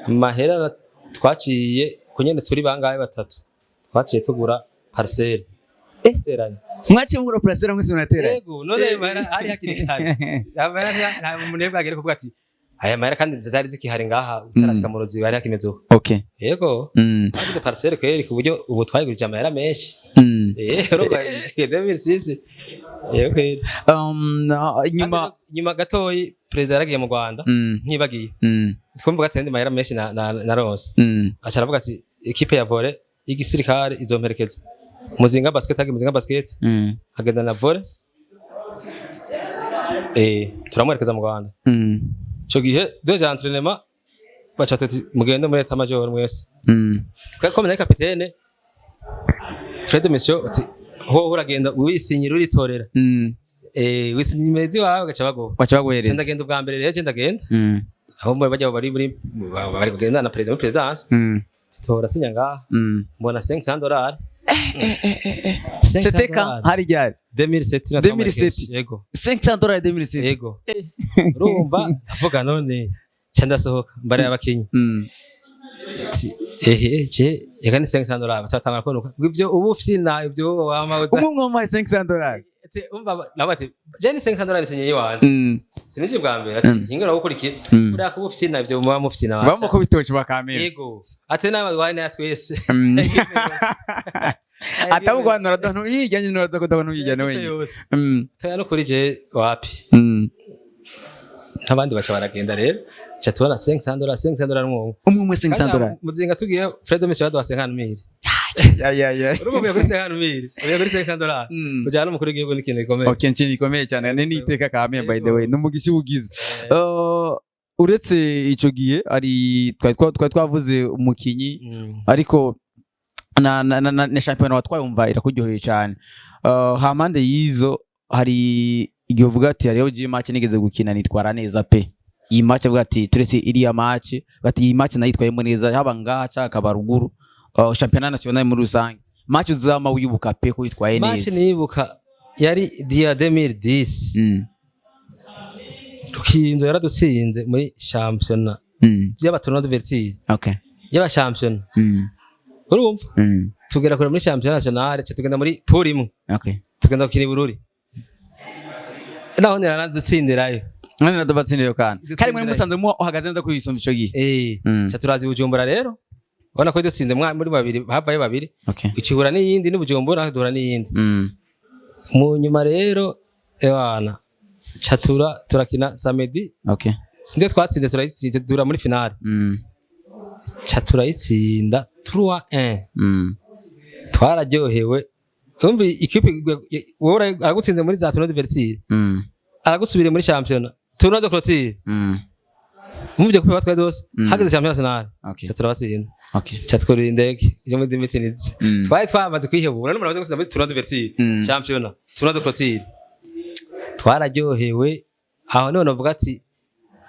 Speaker 1: amahera twaciye ku nyene turi bangahe, batatu, twaciye tugura parcelle teranye.
Speaker 2: Mwaciye mugura parcelle mwese munateranye?
Speaker 1: Yego, none ayo mahera hari hakiri kare, amahera nta muntu yari bwagere kuvuga ati aya mahera, kandi zitari zikihari ngaha utarashika mu ruziba, hari hakimeze uko. Yego. Twaguze parcelle kweri, ku buryo ubu twayigurije amahera menshi. Urumva 2006, yego kweri.
Speaker 2: Nyuma
Speaker 1: Kandi nyuma gatoyi perezida yaragiye mu Rwanda. Ntibagiye. Twumva ati andi mahera menshi naronse. Aca aravuga ati équipe ya volley y'igisirikare izomperekeza Muzinga Basket, hagi Muzinga Basket. Agenda na volley, turamuherekeza mu Rwanda. Ico gihe déjà entraînement baca tuti mugende muri état major mwese. Kubera ko menya capitaine Fred Mission ati ho uragenda wisinyira uritorera. Wisinyira imezi wawe gaca baguha.
Speaker 2: Baca baguhereza.
Speaker 1: Ndagenda ubwa mbere rero, je ndagenda aho muri bajya bari muri bari kugenda na président muri présidence. Tora sinya ngaha. Mbona $500.
Speaker 2: C'était quand? Hari ryari?
Speaker 1: 2007 na
Speaker 2: 2007.
Speaker 1: Yego.
Speaker 2: $500 2007.
Speaker 1: Yego. Urumva avuga none ca ndasohoka mbare abakinyi. Ati, ehe, je reka ni $500, batatangara kunuka ibyo ubu ufina ibyo wama uza.
Speaker 2: Umwe umwe wamuhaye $500.
Speaker 1: Ati umva nawe, ati je ni $500 sinye yiwanje. Sinije bwa mbere, ati ingero gukurikira. Uriya kuba ufina ibyo muba mufina.
Speaker 2: Bamva ko bitoshe bakamera.
Speaker 1: Yego, ati nawe wawe na twese.
Speaker 2: Atabugwanura ntuyijyanye nuraza kudabona uyijyane wenyine.
Speaker 1: Yose. Toya no kuri je wapi. N'abandi baca baragenda rero, ca tubona $500 $500 n'umwe.
Speaker 2: Umwe umwe $500.
Speaker 1: Muzinga tugiye Fred Messi baduha 50,000.
Speaker 2: Ya ya ya.
Speaker 1: Urumva uvuye kuri 50,000, uvuye kuri $500, kujyana n'umukuru w'igihugu ni ikintu gikomeye.
Speaker 2: Okay, nshini gikomeye cyane ni niteka kame, by the way n'umugisha ubugize. Uretse ico gihe ari twari twavuze umukinyi, ariko na shampiyona watwaye wumva irakuryoheye cyane. Hampande y'izo hari igihe uvuga ati hariho G match nigeze gukina nitwara neza pe? Iyi match avuga ati turetse iriya match, bati iyi match nayitwayemo neza, haba ngaha cyangwa akaba ruguru, championnat national muri rusange, match uzama wibuka pe ko witwaye
Speaker 1: Match
Speaker 2: neza?
Speaker 1: nibuka yari dia 2010. Rukinzo yaradutsinze muri championnat y'aba tournoi d'ouverture y'aba championnat. Urumva, tugera kure muri championnat national, ca tugenda muri poule imwe. Tugenda gukina i Bururi, naho naradutsindirayo.
Speaker 2: None nadubatsindira kandi
Speaker 1: Dutsindirayo.
Speaker 2: Mwari musanze mu uhagaze neza kuyisumba ico gihe.
Speaker 1: Eh. Ca turaza i Bujumbura rero, ubona ko dutsinze muri babiri havayo babiri. Icihura n'iyindi ni Bujumbura, natwe duhura n'iyindi. Mu nyuma rero, ewana, ca turakina samedi. Sinde twatsinze, turayitsinze, duhura muri finale. Ca turayitsinda 3-1. Twararyohewe. Umva, ikipe wowe aragutsinze muri za tournoi d'ouverture, aragusubiriye muri championnat, tournoi de clôture. Muvye kupe batwaye zose. Hageze championnat national, ca turabatsinda. Ca twurira indege yo muri 2010. Twari twamaze kwihebura n'umuntu amaze gutsinda muri tournoi d'ouverture, championnat, tournoi de clôture. Twararyohewe. Aho none bavuga ati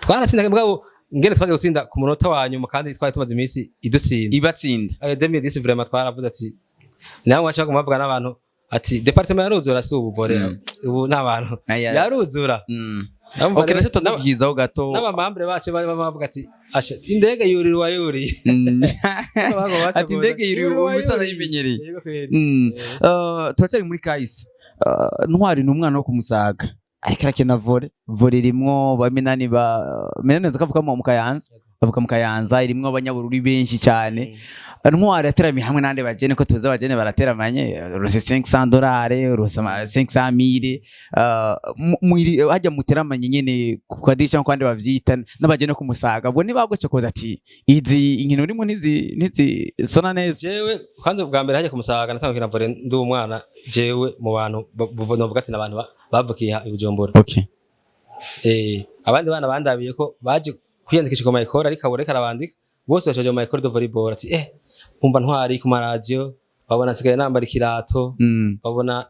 Speaker 1: twaratsinda, mugabo ngene twagiye gutsinda ku munota wa nyuma kandi twari tumaze iminsi idutsinda.
Speaker 2: Ibatsinda.
Speaker 1: 2010 vraiment twaravuze ati nawe wacha bavuga n'abantu ati département yaruzura, si ubu volley. Ubu n'abantu
Speaker 2: Aya.
Speaker 1: yaruzura. Ndumva
Speaker 2: Okay,
Speaker 1: rero
Speaker 2: nacyo tandabwizaho gato.
Speaker 1: N'abamambure bacu bari bavuga ati asha indege yurira uwayuriye.
Speaker 2: Ati indege yuriye uwo musa nayimenyereye. Turacyari muri kahise. Ntwari ni umwana wo kumusaga ariko arakina volley. Volley irimwo ba Minani, ba Minani nzi ko avuka mu Kayanza, bavuka mu Kayanza, irimwo abanyabururi benshi cyane. Ntwari yateramiye hamwe n'andi bajene, ko tuzi abajene barateramanye, rose $500, rose 500 mille. Hajya muteramanye nyene ku kadirisha nkuko abandi bavyita n'abajene ku Musaga, ubwo nibagocokoza ati izi inkino urimo ntizi sona neza?
Speaker 1: Jewe kandi ubwa mbere hajya kumusaga natanga gukina volley ndi umwana. Jewe mu bantu novuga ati n'abantu bavukiye i Bujumbura. Abandi bana bandabiye ko baje kwiyandikisha ku ma école, ariko abo reka arabandika bose bashaje mu ma école de volleyball, ati bumva Ntwari ku maradiyo, babona nsigaye nambara ikirato. Babona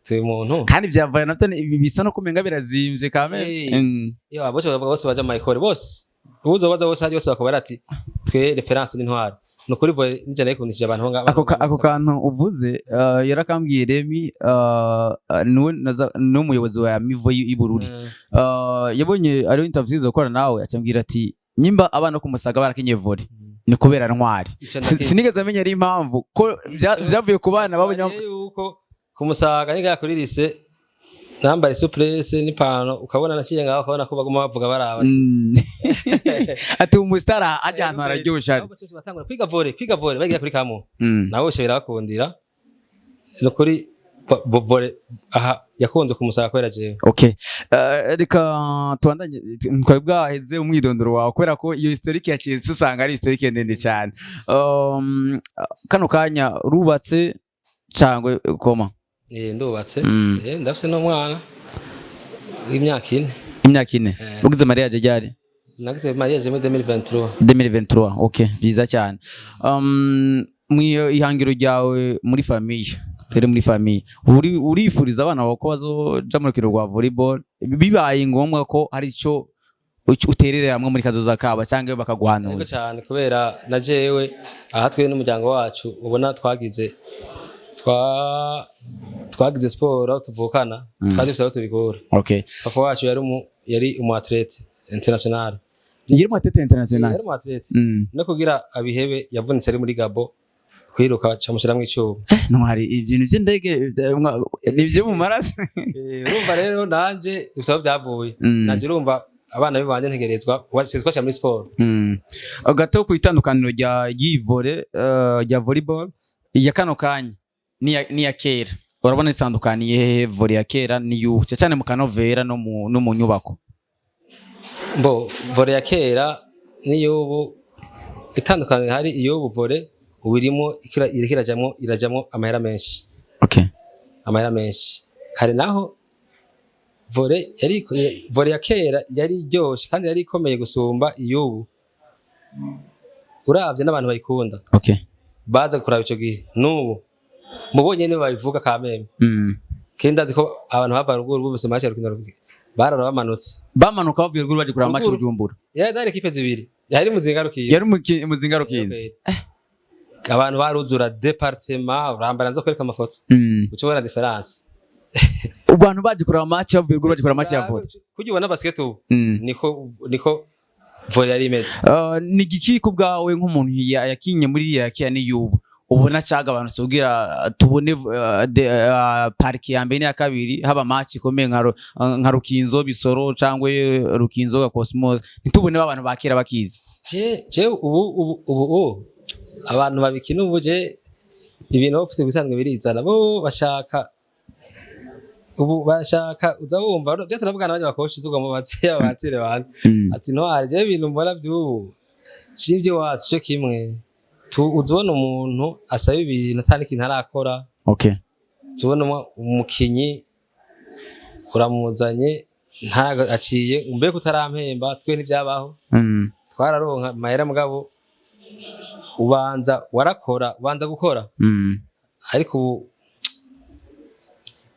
Speaker 1: tuye muntu.
Speaker 2: Kandi vya volley navyo bisa no kumenga birazimvye kame.
Speaker 1: Yo bose bavuga, bose baja mu ma école, bose uzobaza bose haje bose bakaba ati twe référence ni Ntwari. Ni ukuri volley nije nayikundishije abantu
Speaker 2: Ako kantu uvuze, yarakambwiye Remi, niwe n'umuyobozi wa Mivo y'i Bururi. Yabonye ariyo interview zo gukora nawe, acambwira ati nyimba abana ku Musaga barakinye volley ni kubera Ntwari.
Speaker 1: Ico ndakizi.
Speaker 2: Sinigeze amenya ari impamvu ko vyavuye ku bana babonye.
Speaker 1: Mariye yuko kumusaga niga kuri lycée nambara souplesse n'ipantaro, ukabona naciye ngaho, ukabona ko baguma bavuga baraba ati
Speaker 2: Ati umusitari ajya ahantu hararyoshe ari.
Speaker 1: Ahubwo twese batangura kwiga volley, kwiga volley bagiye kuri kamo. Nawe bose birabakundira. Ni ukuri volley aha yakunze kumusaga kubera jewe.
Speaker 2: Okay. Reka tubandanye, twari bwaheze umwidondoro wawe kubera ko iyo historique ya Chelsea usanga ari historique ndende cyane. Kano kanya rubatse cangwe koma?
Speaker 1: Ndubatse. Ndafise n'umwana w'imyaka 4.
Speaker 2: Imyaka 4.
Speaker 1: Eh.
Speaker 2: Ugize mariage ryari?
Speaker 1: Nagize mariage muri 2023.
Speaker 2: 2023, okay, byiza cyane. Mu ihangiro ryawe muri famille, turi muri famille, urifuriza abana bawe ko bazoja mu rukino rwa volleyball bibaye ngombwa ko hari ico uterera hamwe muri kazoza kabo cyangwa
Speaker 1: Yego.
Speaker 2: bakaguhanuza?
Speaker 1: Cyane, kubera na jewe aha twe n'umuryango wacu ubona twagize siporo tuvukana, twari dufise aho tubikura. Papa wacu yari umu athlète international.
Speaker 2: Ngira mu athlète international.
Speaker 1: Yari umu athlète. No kugira abihebe yavunitse ari muri Gabo kwiruka, camushiramwo icuma.
Speaker 2: Ntwari, ibintu by'indege ni ibyo mu maraso.
Speaker 1: Urumva rero nanje dufise aho byavuye. Nanje urumva abana bibanje ntegerezwa kubashyira muri siporo.
Speaker 2: Gato ku itandukaniro rya y'i volley, rya volleyball ya kano kanya n'iya kera, urabona itandukaniye hehe volley ya kera n'iy'ubu, cyane cyane mu kanovera no mu nyubako?
Speaker 1: Mbo volley ya kera n'iy'ubu, itandukaniro hari iy'ubu, volley ubu irimo iriko irajamwo amahera menshi. Amahera menshi. Kare naho volley yari, volley ya kera yari iryoshe kandi yari ikomeye gusumba iy'ubu, uravye n'abantu bayikunda baza kuraba ico gihe n'ubu mubonye nibo babivuga kameme. Kandi ndazi ko abantu bava ruguru bumvise match ya rukino Barara bamanutse.
Speaker 2: Bamanuka bavuye ruguru baje kuraba match
Speaker 1: Ruguru.
Speaker 2: Bujumbura.
Speaker 1: Yari zari équipe zibiri, yari Muzinga, Rukinzo.
Speaker 2: Yari Muzinga, Rukinzo.
Speaker 1: Abantu baruzura département, urambara nzo kwereka amafoto, uca ubona différence.
Speaker 2: Abantu baje kuraba match bavuye ruguru, baje kuraba match ya volley.
Speaker 1: Kurya ubona basket ubu, niko volley yari imeze.
Speaker 2: Ni igiki ku bwawe nk'umuntu yakinye muri iriya yakiya n'iyubu ubona cagabanutse kugira tubone parquet ya mbere n'iya kabiri haba match ikomeye nka Rukinzo Bisoro cyangwa Rukinzo ga Cosmos, ntitubone abantu ba kera bakizi?
Speaker 1: Je ubu abantu babikina ubu, je ibintu bafite ibisanzwe birizana, bo bashaka ubu bashaka uza wumva je turavugana n'abanya bakoshi zuga mu batsi abatire bantu ati ntwari, je ibintu mbona by'ubu sivyo wacu cyo kimwe tu uzubona umuntu asaba ibintu atari ikintu arakora. Tubona umukinyi uramuzanye ntago aciye mbere kutarampemba, twe ntibyabaho. Twararonka mahera mugabo ubanza warakora, ubanza gukora. Ariko ubu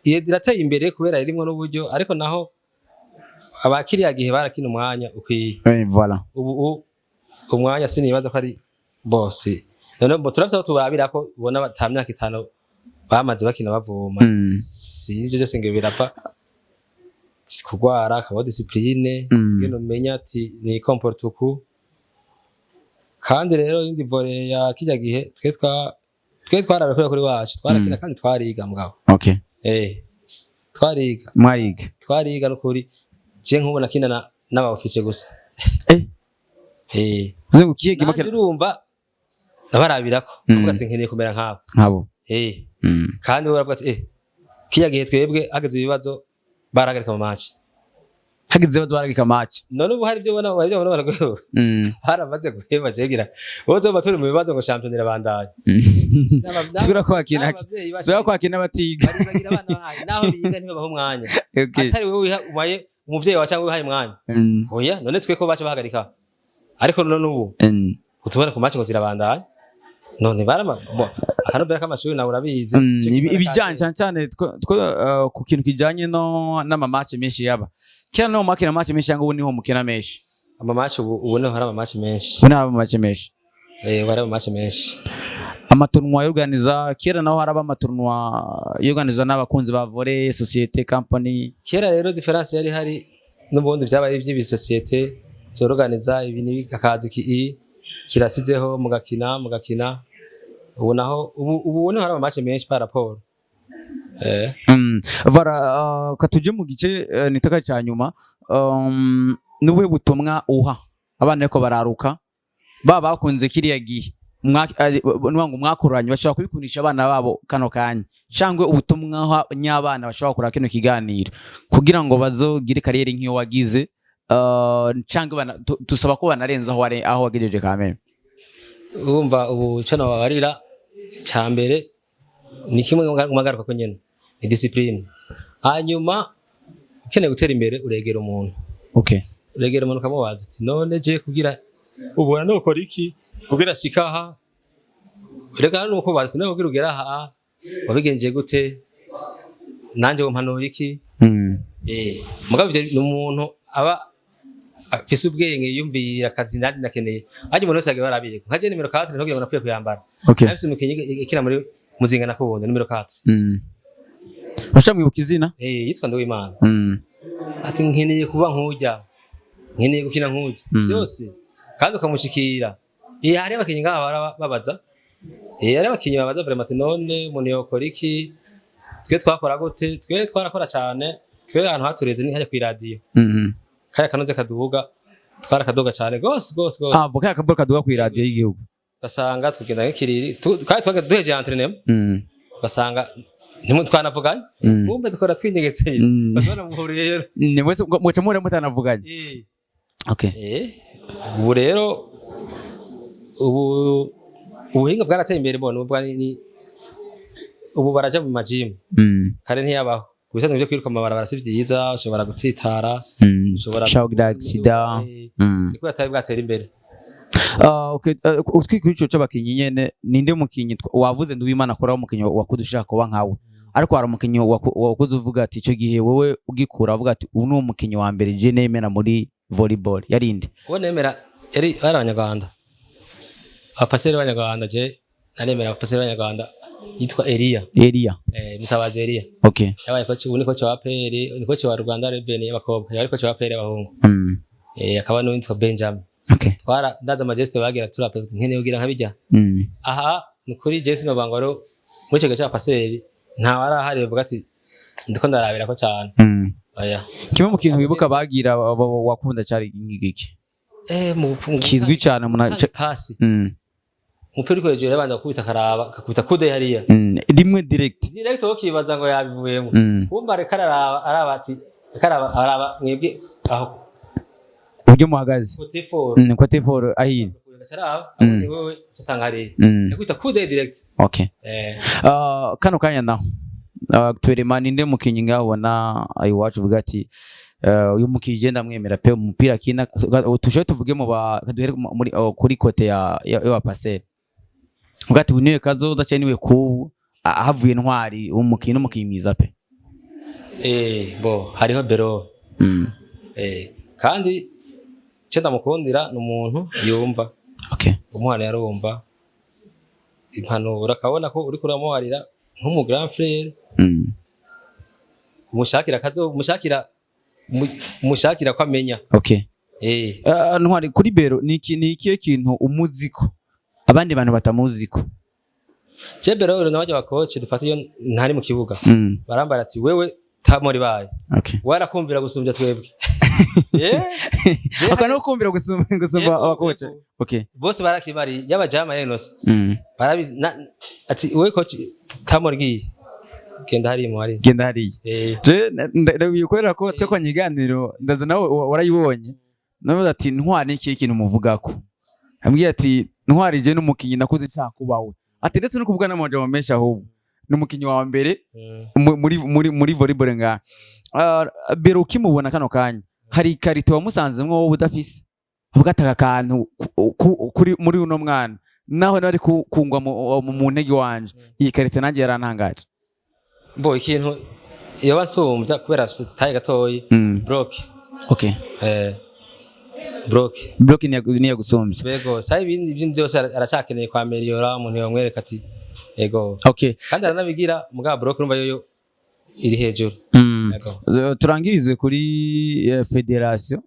Speaker 1: iyo irateye imbere kubera irimwo n'uburyo, ariko naho abakiriya gihe barakina umwanya ukwiye.
Speaker 2: Voilà.
Speaker 1: Ubu umwanya sinibaza ko ari bose none bo turafise aho turabira ko ubona ata myaka 5 bamaze bakina bavoma. Si ivyo byose ngo birapfa kugwara, akaba discipline, ngene umenya ati ni comporte uku. Kandi rero indi volley ya kijya gihe twe twarabikora kuri wacu, twarakina kandi twariga mugabo. Twariga.
Speaker 2: Mwariga.
Speaker 1: Twariga nukuri, je nk'ubu nakina n'aba officier gusa.
Speaker 2: Uze ngo kiye
Speaker 1: Nanje urumva nabarabirako, bavuga ati nkeneye kumera nkabo.
Speaker 2: Nkabo.
Speaker 1: Kandi bo baravuga ati kiya gihe twebwe hageze ibibazo barahagarika mu match.
Speaker 2: Hagize ibibazo baragika match.
Speaker 1: None ubu hari ibyo ubona, hari ibyo ubona baraguheba, baramaze guheba. Jegira wowe tuba turi mu bibazo ngo shampiyona irabandanya.
Speaker 2: Sigura ko wakina
Speaker 1: N'abavyeyi bacu
Speaker 2: sigura ko wakina batiga.
Speaker 1: baribagira abana bahaye naho biga ntibabaha umwanya. Atari wowe ubaye umuvyeyi wawe cyangwa wihaye umwanya. Oya, none twe ko baca bahagarika, ariko none ubu utubona ku match ngo zirabandanya, none barama bo akanovera k'amashuri nawe urabizi. Ico kimwe
Speaker 2: Ibijyanye cyane cyane two ku kintu kijyanye no n'ama match menshi yaba kera no makina match menshi cyangwa ubu niho mukina menshi?
Speaker 1: Ama match ubu niho hari ama match menshi.
Speaker 2: Ubu niho haba ama match menshi.
Speaker 1: Ubu hari ama match menshi.
Speaker 2: Ama tournoi yorganiza kera naho haraba ama tournoi yorganiza n'abakunzi ba volley, société, company?
Speaker 1: Kera rero différence yari hari n'ubundi vyabaye ivy'ibisosiyete zoroganiza ibi n'ibi, akazi ki kirasizeho mugakina mugakina. Ubu naho ubu niho hari ama match menshi par rapport.
Speaker 2: Vara katuje mu gice nitaka cya nyuma, nubuhe butumwa uha abana ariko bararuka ba bakunze kiriya gihe nuvuga ngo mwakuranye bashobora kubikundisha abana babo kano kanya, cyangwa ubutumwa uha nyabana bashobora kureba kino kiganiro kugira ngo bazogire carrière nk'iyo wagize, cyangwa dusaba ko banarenza aho aho wagejeje kameme?
Speaker 1: Urumva ubu ico nobabarira ca mbere ni kimwe ngagaruka ko nyene ni discipline. Hanyuma ukeneye gutera imbere uregera umuntu. Uregera umuntu ukamubaza ati none je kugira ubona nokora iki kugira shika aha? Reka nuko baza ati none kugira ugera aha wabigenje gute? Nanje wompanura iki? Mugabo ivyo ni umuntu aba afise ubwenge yumviye akazi nandi ndakeneye ariko umuntu wese agiye barabiye nka je numéro 4 ntugira ngo napfuye kuyambara. Nafise umukinyi ikina muri Muzinga nakubonye numéro 4.
Speaker 2: Uracamwibuka izina?
Speaker 1: Yitwa Nduwimana. Ati nkeneye kuba nkurya, nkeneye gukina nkurya. Byose kandi ukamushikira. Hari abakinyi ngaha babaza, hari abakinyi babaza vraiment ati none umuntu yokora iki, twe twakora gute? Twe twarakora cyane, twe ahantu hatureze ni hajya kw'iradiyo. Kaya kanoze kaduga, twarakaduga cyane gose gose gose.
Speaker 2: Ah, voka akaboro kaduga ku iradiyo y'igihugu.
Speaker 1: Ugasanga tugenda nk'ikiriri kandi twaga duhejeje entraînement, ugasanga ntimwe twanavuganye. Twumve dukora twinyegetse, bazabona muhuriyeyo.
Speaker 2: Ni mwese muca muhura mutanavuganye. Okay.
Speaker 1: Ubu rero ubu ubuhinga bwarateye imbere, bona ubu ubu baraja mu majimu. Kare ntiyabaho. Ku bisanzwe byo kwiruka amabarabara si vyiza, ushobora gutsitara, ushobora
Speaker 2: Ushobora kugira accident.
Speaker 1: Niko yatari bwatera imbere.
Speaker 2: Ah, okay. Utwikira ico c'abakinyi nyene, ninde mukinyi wavuze Nduwimana akora umukinyi wakuze ushaka kuba nkawe? Ariko hari umukinyi wakuze uvuga ati icyo gihe wowe ugikura uvuga ati ubu ni umukinyi wa mbere je nemera muri volleyball, yarinde?
Speaker 1: Uwo nemera yari bari Abanyarwanda, abapaseri b'Abanyarwanda. Je naremera abapaseri b'Abanyarwanda yitwa Elia.
Speaker 2: Elia.
Speaker 1: Mutabazi Elia. Yabaye coach, ubu ni coach wa APR, ni coach wa Rwanda Revenue y'abakobwa, yabaye coach wa APR y'abahungu. Akaba n'uwitwa Benjamin. Twara ndaza ama gestes bagira turape nkeneye kugira nka bijya. Aha ni kuri Jesse Nobangwaro muri icyo gihe cy'abapaseri nta wari ahari bavuga ati ndiko ndarabira ko cyane. Oya.
Speaker 2: Kimwe mu kintu wibuka bagira wakunda cyari ngiki?
Speaker 1: Mu
Speaker 2: Kizwi cyane umuntu
Speaker 1: pasi, umupira uri hejuru yabanza gukubita akaraba, akakubita kude hariya.
Speaker 2: Rimwe direct.
Speaker 1: Direct, wokibaza ngo yabivuyemo. Kumva ariko araraba, araba ati araba araba mwebwe aho
Speaker 2: uburyo muhagaze.
Speaker 1: Côté fort.
Speaker 2: Côté fort ahiri.
Speaker 1: Araba ni wewe cyatanga hariya. Yakubita kude direct.
Speaker 2: Kano kanya naho actuellement ninde mukinyi ngaho ubona iwacu uvuga ati uyu mukinyi je ndamwemera pe, umupira akina? Tushobe tuvuge mu ba duhere muri kuri côté ya passer, uvuga ati uyu niwe kazoza cyane, niwe kubu havuye Ntwari, umukinyi n'umukinyi mwiza pe.
Speaker 1: Bo hariho Bero. Kandi icyo ndamukundira ni umuntu yumva. Umwana yarumva impanuro, akabona ko uriko uramuharira nk'umu grand frère. Umushakira akazo, umushakira umushakira ko amenya.
Speaker 2: Ntwari, kuri Bero ni iki, ni ikihe kintu umuziko abandi bantu batamuziko?
Speaker 1: Je Bero rero n'abajya bakoce dufata iyo ntari mu kibuga barambara ati wewe tamori baye warakumvira gusumbya twebwe.
Speaker 2: Aka no kumvira gusumba abakoce.
Speaker 1: Bose barakibari yaba jama yenose. Barabizi ati wewe coach tamori giye genda hariya mu hariya.
Speaker 2: Genda hariya. Je ndabiye kubera ko twakoranye iganiro, ndaza nawe warayibonye, navuze ati Ntwari ni ikihe kintu muvugako? Ambwiye ati Ntwari je n'umukinyi nakuze nshaka kubawe, ati ndetse no kuvuga n'amajambo menshi, ahubwo ni umukinyi wa mbere muri volleyball ngaha. Bero ukimubona kano kanya hari qualité wamusanzemwo wowe udafise, uvuga ati aka kantu kuri muri uno mwana naho nari kungwa mu ntege wanje, iyi qualité nanjye yarantangaje?
Speaker 1: Bo ikintu yoba nsumbya kubera afite taille gatoyi, block. Block.
Speaker 2: Block niya gusumbya.
Speaker 1: Bego sai ibindi byose aracyakeneye kwa améliorer, umuntu yamwereka ati ego. Kandi aranabigira, mugabo block urumva yoyo iri hejuru. Ego.
Speaker 2: Turangirize kuri fédération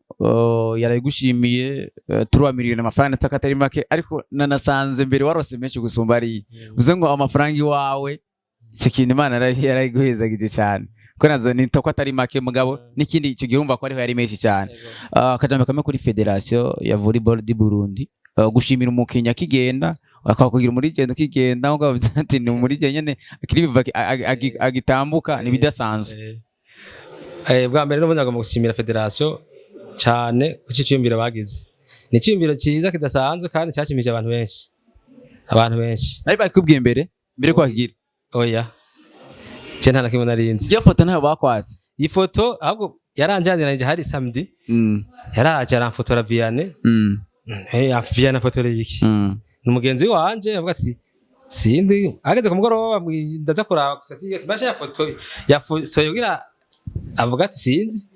Speaker 2: yarayigushimiye 3 miliyoni, amafaranga ataka atari make, ariko nanasanze mbere warose menshi gusumba ariya. Uze ngo amafaranga iwawe, icyo kintu Imana yarayiguhezagije cyane, ko nazo nita ko atari make, mugabo n'ikindi icyo gihe urumva ko ariho yari menshi cyane.
Speaker 1: Ego.
Speaker 2: Akajambo kamwe kuri fédération ya volleyball du Burundi, gushimira umukinnyi akigenda, akakugira muri gendo ukigenda nkuko bavuze ati ni muri nyene akiri biva agitambuka ni bidasanzwe.
Speaker 1: Bwa mbere n'ubundi agomba gushimira fédération cyane ku cyiyumviro bagize. Ni icyiyumviro cyiza kidasanzwe kandi cyashimishije abantu benshi, abantu benshi.
Speaker 2: Ariko bakubwiye mbere ko bakigira?
Speaker 1: Oya, je nta na kimwe narinzi.
Speaker 2: Iyo foto ntayo bakwatse?
Speaker 1: Iyi foto ahubwo yaranjaniranyije hari samedi. Yaraje aramfotora Vianney. Vianney afotoreye iki? Ni umugenzi wanje avuga ati sindi ageze ku mugoroba ndaza kuraba gusa ati basha yafoto yafotoye kugira avuga ati sinzi.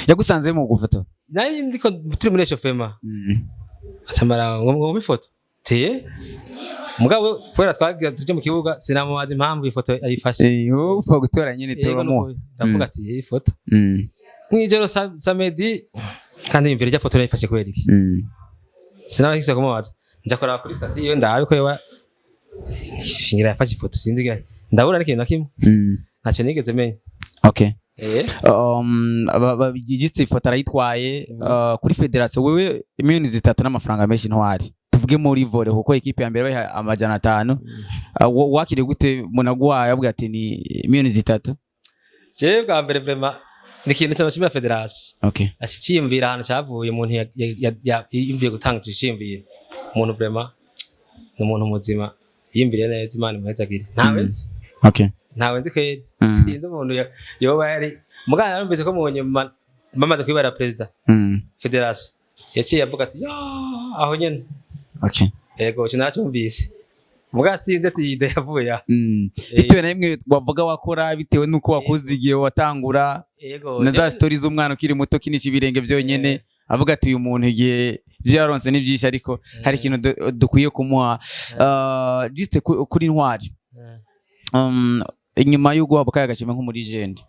Speaker 2: Yagusanze mu gufoto?
Speaker 1: Nari ndiko turi muri échauffement. Acamara ngo ifoto teye, mugabo kubera twagira tuje mu kibuga sinamubaza impamvu ifoto ayifashe.
Speaker 2: Wowe upfa gutora nyine.
Speaker 1: Yego,
Speaker 2: turamuha.
Speaker 1: nuko ndavuga ati iyi foto mwijoro samedi kandi yumvira irya foto nayifashe kubera iki? Sinaba kumubaza, nja kuraba kuri statut iyo ndabe ko yoba ngira yafashe ifoto, sinzi ngira ndabura n'ikintu na kimwe. Ntacyo nigeze menya.
Speaker 2: Giste ifoto arayitwaye kuri fédération. Wewe miliyoni 3 n'amafaranga menshi, Ntwari, tuvuge muri volley kuko ikipe ya mbere bayiha 500. Wakiriye gute munaguhaye avuga ati ni miliyoni 3?
Speaker 1: Jewe bwa mbere vraiment ni ikintu cyabashimira fédération. Ashiciyumvira ahantu cyavuye, umuntu yiyumviye gutanga icyo cyiyumviro, umuntu vraiment ni umuntu muzima yiyumviriye neza, Imana imuhezagire. Ntawe nzi. Ntawe nzi kweri. Sinzi umuntu yoba yari mugana. Yarumvise ko mu nyuma bamaze kwibara perezida fédération yaciye avuga ati ya aho nyene. Yego, icyo naracyumvise. Muga sinzi ati iyi idée yavuye aha.
Speaker 3: Bitewe na bimwe wavuga wakora, bitewe n'uko wakuze igihe watangura, na za stories z'umwana ukiri muto kinisha ibirenge byonyene, avuga ati uyu muntu igihe ibyo yaronse ni byinshi, ariko hari ikintu dukwiye kumuha. Juste kuri Ntwari, inyuma yo guhabwa kaya gashimwe nk'umulégende,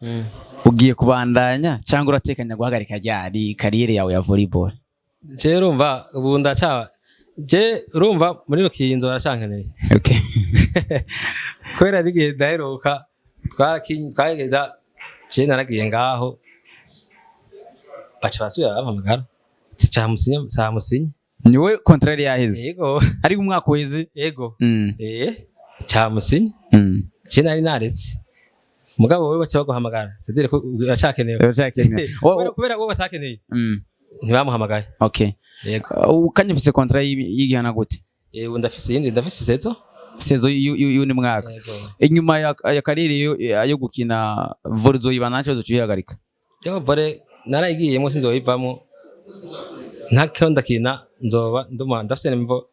Speaker 3: ugiye kubandanya cyangwa uratekanya guhagarika ryari carrière yawe ya volleyball?
Speaker 1: Je urumva ubu ndaca, je urumva muri Rukinzo baracyankeneye. Kubera n'igihe ndaheruka twarakinye, twageza, je naragiye ngaho, baca basubira bampamagara ati camusinye, camusinye.
Speaker 3: Niwe contrat yaheze?
Speaker 1: Yego.
Speaker 3: Ariko umwaka uheze?
Speaker 1: Yego. Camusinye. Je nari naretse, mugabo wowe baca baguhamagara, c'est-à-dire ko uracyakenewe.
Speaker 3: Uracyakenewe.
Speaker 1: Kubera wowe batakeneye, ntibamuhamagaye. Yego.
Speaker 3: Ukanye ufise contrat y'igihana gute?
Speaker 1: Ubu ndafise iyindi, ndafise saison.
Speaker 3: Saison y'undi mwaka?
Speaker 1: Yego.
Speaker 3: Inyuma ya carrière yo gukina volley, uzoyiba nta kibazo ucihagarika?
Speaker 1: Yo volley narayigiyemo, sinzoyivamo. Ntakiro ndakina nzoba nduma ndafise niveau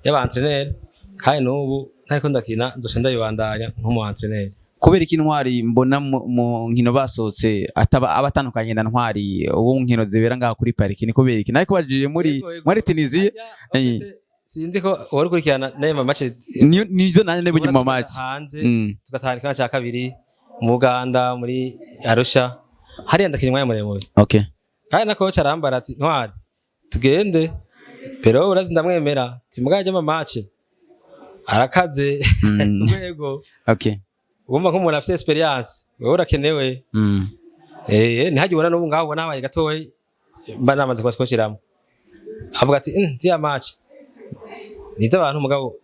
Speaker 1: y'aba entraîneur, kandi n'ubu ntariko ndakina nzoca ndabibandanya nk'umu entraîneur.
Speaker 3: Kubera iki Ntwari mbona mu nkino basohotse ataba aba atandukanye na Ntwari ubu mu nkino zibera ngaha kuri pariki? Ni kubera iki nariko bajije muri
Speaker 1: Yego.
Speaker 3: muri Tunisia?
Speaker 1: Sinzi ko wari ukurikirana n'ayo match.
Speaker 3: Nivyo nanjye nabonye mu match.
Speaker 1: Hanze tugatahana ikibanza cya kabiri mu Uganda, muri Arusha hariya, ndakina umwanya muremure. Kandi na coach arambara ati: "Ntwari, tugende." Pero urazi ndamwemera, timugajya mu match arakaze urwego. Urumva nk'umuntu afite expérience, wewe urakenewe. Ntihajye ubona n'ubu ngaho ubona habaye gatoya mba namaze kuba twashyiramo, avuga ati: "Ziriya match ni iz'abantu." Mugabo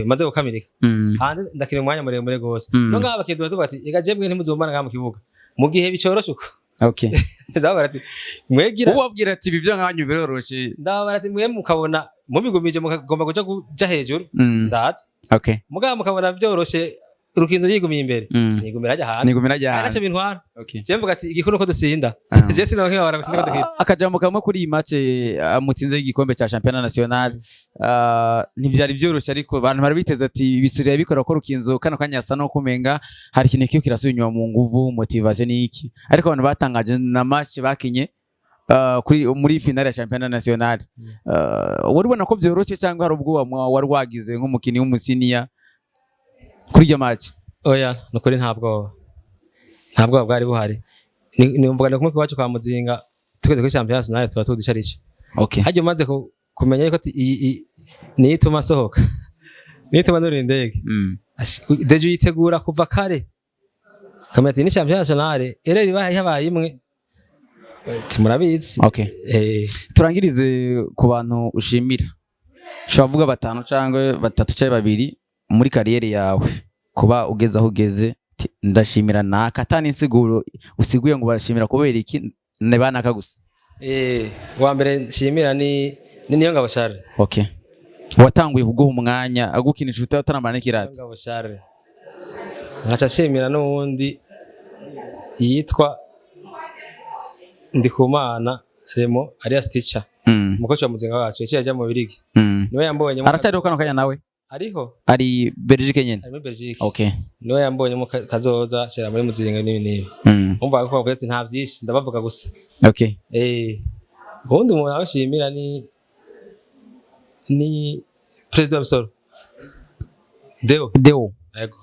Speaker 1: maze gukamirika hanze ndakina umwanya muremure gose. No ngaho abakinyi tuvuga ati: "Ega jemwe ntimuzombana ngaha mu kibuga mu gihe bicoroshe uko." Ndababwira ati: "Mwegira."
Speaker 3: Ubabwira ati ibi byo nkanyu biroroshe.
Speaker 1: Ndababwira ati: "Mwe mukabona mubigumije, mukagomba kuja hejuru, ndaza. Mugabo mukabona vyoroshe, Rukinzo yigumiye imbere, nigumira ajya hanze."
Speaker 3: Nigumira ajya
Speaker 1: Ari naco
Speaker 3: hanze.
Speaker 1: bintwara. Je mvuga ati igikuru nuko dutsinda. Je sinonke gutsinda ko dukina.
Speaker 3: Akajambo kamwe kuri iyi match mutsinze y'igikombe ca championnat national. Ntivyari vyoroshe, ariko abantu bari biteze ati bisurira bikora ko Rukinzo kano kanya asa no kumenga hari ikintu kiyo kirasubira inyuma mu nguvu, motivation n'iki, ariko abantu batangaje na match bakinye kuri muri finale ya championnat national. Wari ubona ko vyoroshe cyangwa hari ubwoba wari wagize nk'umukinyi w'umusenior kuri iyo match?
Speaker 1: Oya, nukuri nta bwoba, nta bwoba bwari buhari. Ni mvuga ni kumwe iwacu kwa Muzinga, tugeze kuri championnat national tuba tuzi ico. Hajya umaze kumenya yuko ati iyi niyo ituma asohoka, niyo ituma nurira indege. Déjà uyitegura kuva kare, ukamenya ati ni championnat national, ereri ibaye habaye imwe. Ati murabizi.
Speaker 3: Turangirize ku bantu ushimira, ushobora kuvuga batanu cyangwa batatu cyangwa babiri muri carrière yawe kuba ugeze aho ugeze. Ati, ndashimira naka, atani insiguro usiguye ngo bashimira kubera iki, ne banaka gusa.
Speaker 1: Uwa mbere nshimira ni Niyongabo Charles.
Speaker 3: Okay, watanguye kuguha umwanya agukinisha utaramara n'ikirato.
Speaker 1: Niyongabo Charles. Nkaca nshimira n'uwundi yitwa Ndikumana Remo alias Teacher, umukozi wa Muzinga wacu yaciye ajya mu Birigi. Niwe yambonye.
Speaker 3: Aracyariho kano kanya nawe?
Speaker 1: Ariho.
Speaker 3: Ari Belgique nyene?
Speaker 1: Ari muri Belgique. Niwe yambonye mu kazoza shira muri Muzinga n'ibi n'ibi. Umva ko bavuga ati nta byinshi ndabavuga gusa. Ubundi umuntu abashimira ni Perezida wa Bisoro Deo.
Speaker 3: Deo?
Speaker 1: Yego.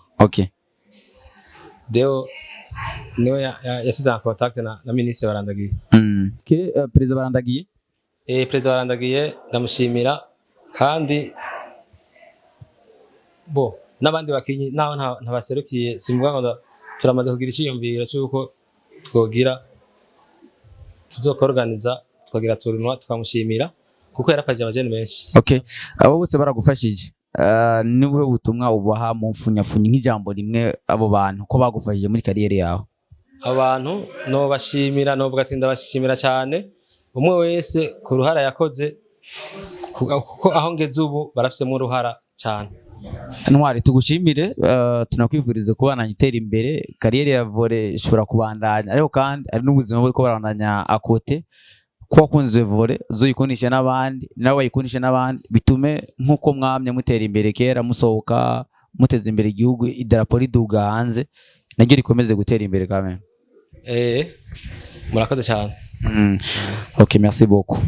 Speaker 1: Deo niwe yasize en contact na ministre Barandagiye.
Speaker 3: Okay, Perezida Barandagiye.
Speaker 1: Perezida Barandagiye ndamushimira, kandi bo n'abandi bakinyi naho ntabaserukiye, simvuga ngo turamaze kugira iciyumviro cy'uko twogira tuzokorganiza tukagira tournoi, tukamushimira kuko yarafashije abajene benshi.
Speaker 3: Okay, abo bose baragufashije. Ni ubuhe butumwa ubaha mu mfunyafunyi nk'ijambo rimwe abo bantu ko bagufashije muri carrière yawe?
Speaker 1: Abantu nobashimira, novuga ati ndabashimira cyane, umwe wese ku ruhara yakoze, kuko aho ngeze ubu barafisemo uruhara cyane.
Speaker 3: Ntwari, tugushimire, tunakwifuriza kubandanya utera imbere. Carrière ya volley ishobora kubandanya, ariko kandi hari n'ubuzima buriko burabandanya à côté. Ko wakunze volley, uzoyikundishe n'abandi, nawe bayikundishe n'abandi, bitume nk'uko mwamye mutera imbere kera, musohoka, muteza imbere igihugu, idarapo riduga hanze, naryo rikomeze gutera imbere quand même.
Speaker 1: Murakoze cyane.
Speaker 3: Ok, merci beaucoup.